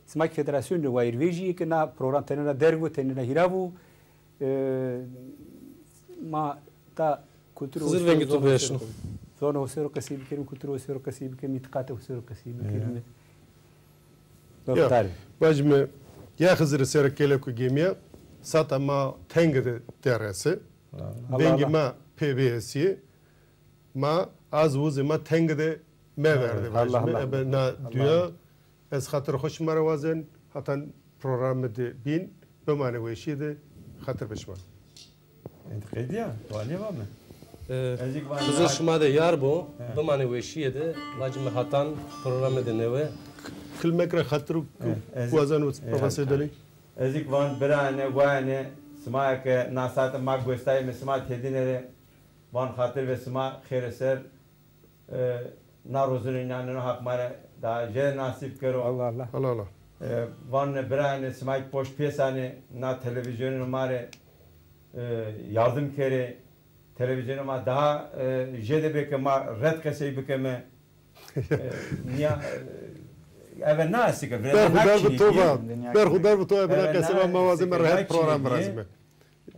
Sima ki federasyon wayîr vejî ke na program tenê ra derg bo, tenê ra hîra bo. E, ma ta kultur Xizir vengê to bieşno. Zonê ho ser o qesey bikerîme, kultur ho ser o qesey bikerîme, îtîqatê ho ser o qesey bikerîme. Ya, bacime, ya Xizir ser kelek û gemîya, sata ma tenge de derese. Vengê ma pê bihesîye. Ma az û uzê ma tenge de meverde vajîme. Ebe na duya ez xatir xo şima ra wazen, hatan programê de bîn, bimanê weşîye de, xatir be şima. Ent qedîya, wanê vame. E, Xizir şima de yar bo, bimanê weşîye de, vacîme hatan programê de newe. Kilmek ra xatir û wazen û baba Seydelî. Ez îk van birane, wayane, sima ke na sate ma gostayîme, sima tedîne rê, van xatir ve sima xêre ser, e, na rozunê nîyaneno Haq ma rê daha jêde nasîb kero. Allah Allah. Allah Allah. E, van birane, sima ki poşt pêsane, na televîzyonê ma rê, e, yardim kerê. Televîzyonê ma daha, e, jêde bê ke ma ret qesey bikeme. E, nîya, e, eve na estê ke, berxudar bi to va. Berxudar bi to, eve na qesey va, ma wazeme rehet program virazîme.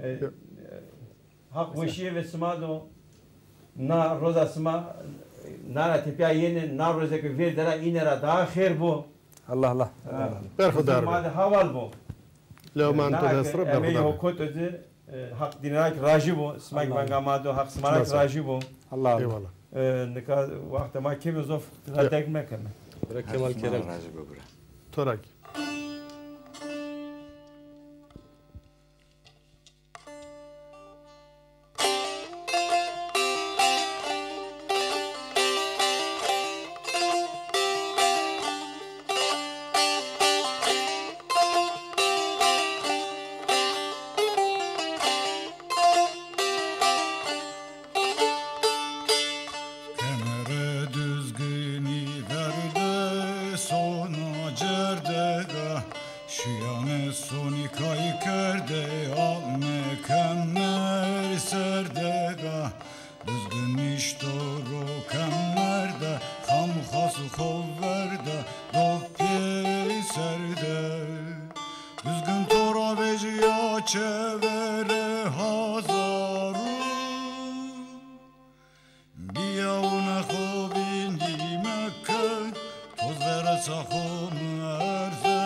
E, e, Haq weşîye ve sima do. Na roza sima, na ra tepîya yenê, na roze ke vêrde ra înê ra daha xêr bo. Allah Allah. Berxudar bi. Ma de hawal bo. Lewman to dest ra berxudar bi. Emeyê ho koto de, e, Haq dîne ra ki rajî bo. Sima ki venga ma do, Haq sima ra ki rajî bo. Allah Allah. Eyvallah. E, nika wextê ma kêm o, zof ra derg mekeme. Bira Kemal Kerem. Rajî bo bira. To ra ki. Kemere Duzginî verde sona cerdega. Şîyane sonî kay kerde, ame kemer serdega. Duzgin nişto ro kemer de, xam xas xo verde, do pey serde. Duzgin to ra vejîya çevere hazaro. Bîya wune xo vîndî meke, toz veresa xo muerze,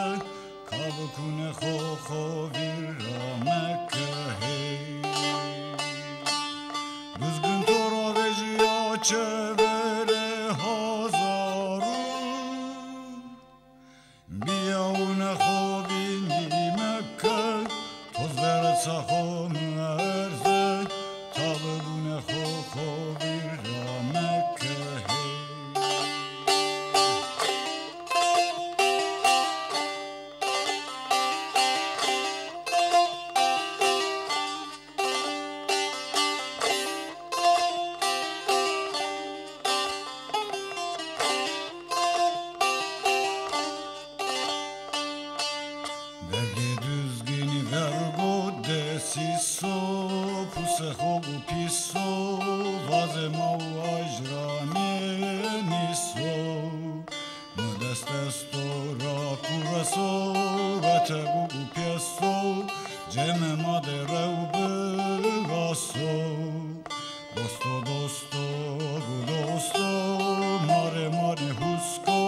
kavukune xo xo vîr ra meke hey. Duzgin to ra vejîya çevere hazaro. Bîya wune xo vîndî meke, toz veresa xo muerze, tavugune xo xo vîr ra meke hey. Derdê Duzginî vergo desîso, puse xo û pîso, vazê ma û ajranê nîso. Dest esto ra kureso, vete bu pyeso, ceme ma de rew bigaso. Dosto, dosto, bu dosto, mare mane husko,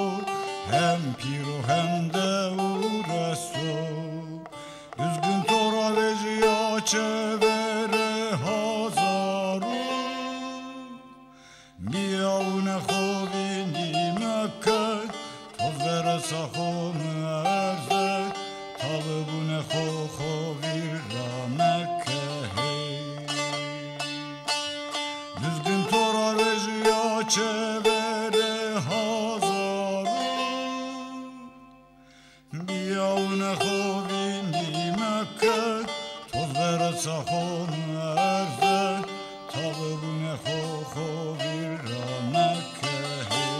hem piro hem de ureso. Düzgün tora veciya çevere hazaru. Biyawune xo vindî meke, toz vere sa xo muerze, talibune xo xo vîr ra meke hey. Düzgün tora veciya çevere hazaru. Biyawune xo vindî meke, toz vere sa xo muerze, talibune xo xo vîr ra meke hey.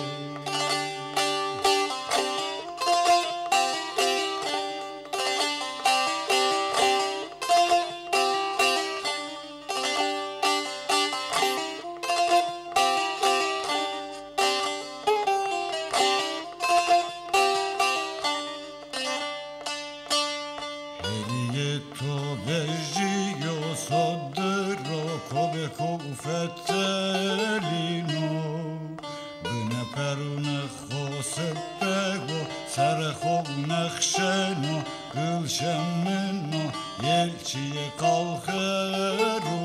Herîyê to vejîyo sodiro, kobeko û fetelîno. Bine perûne xo sipego, serê xo nexşeno, gilşemino, yelçîyê qalxero.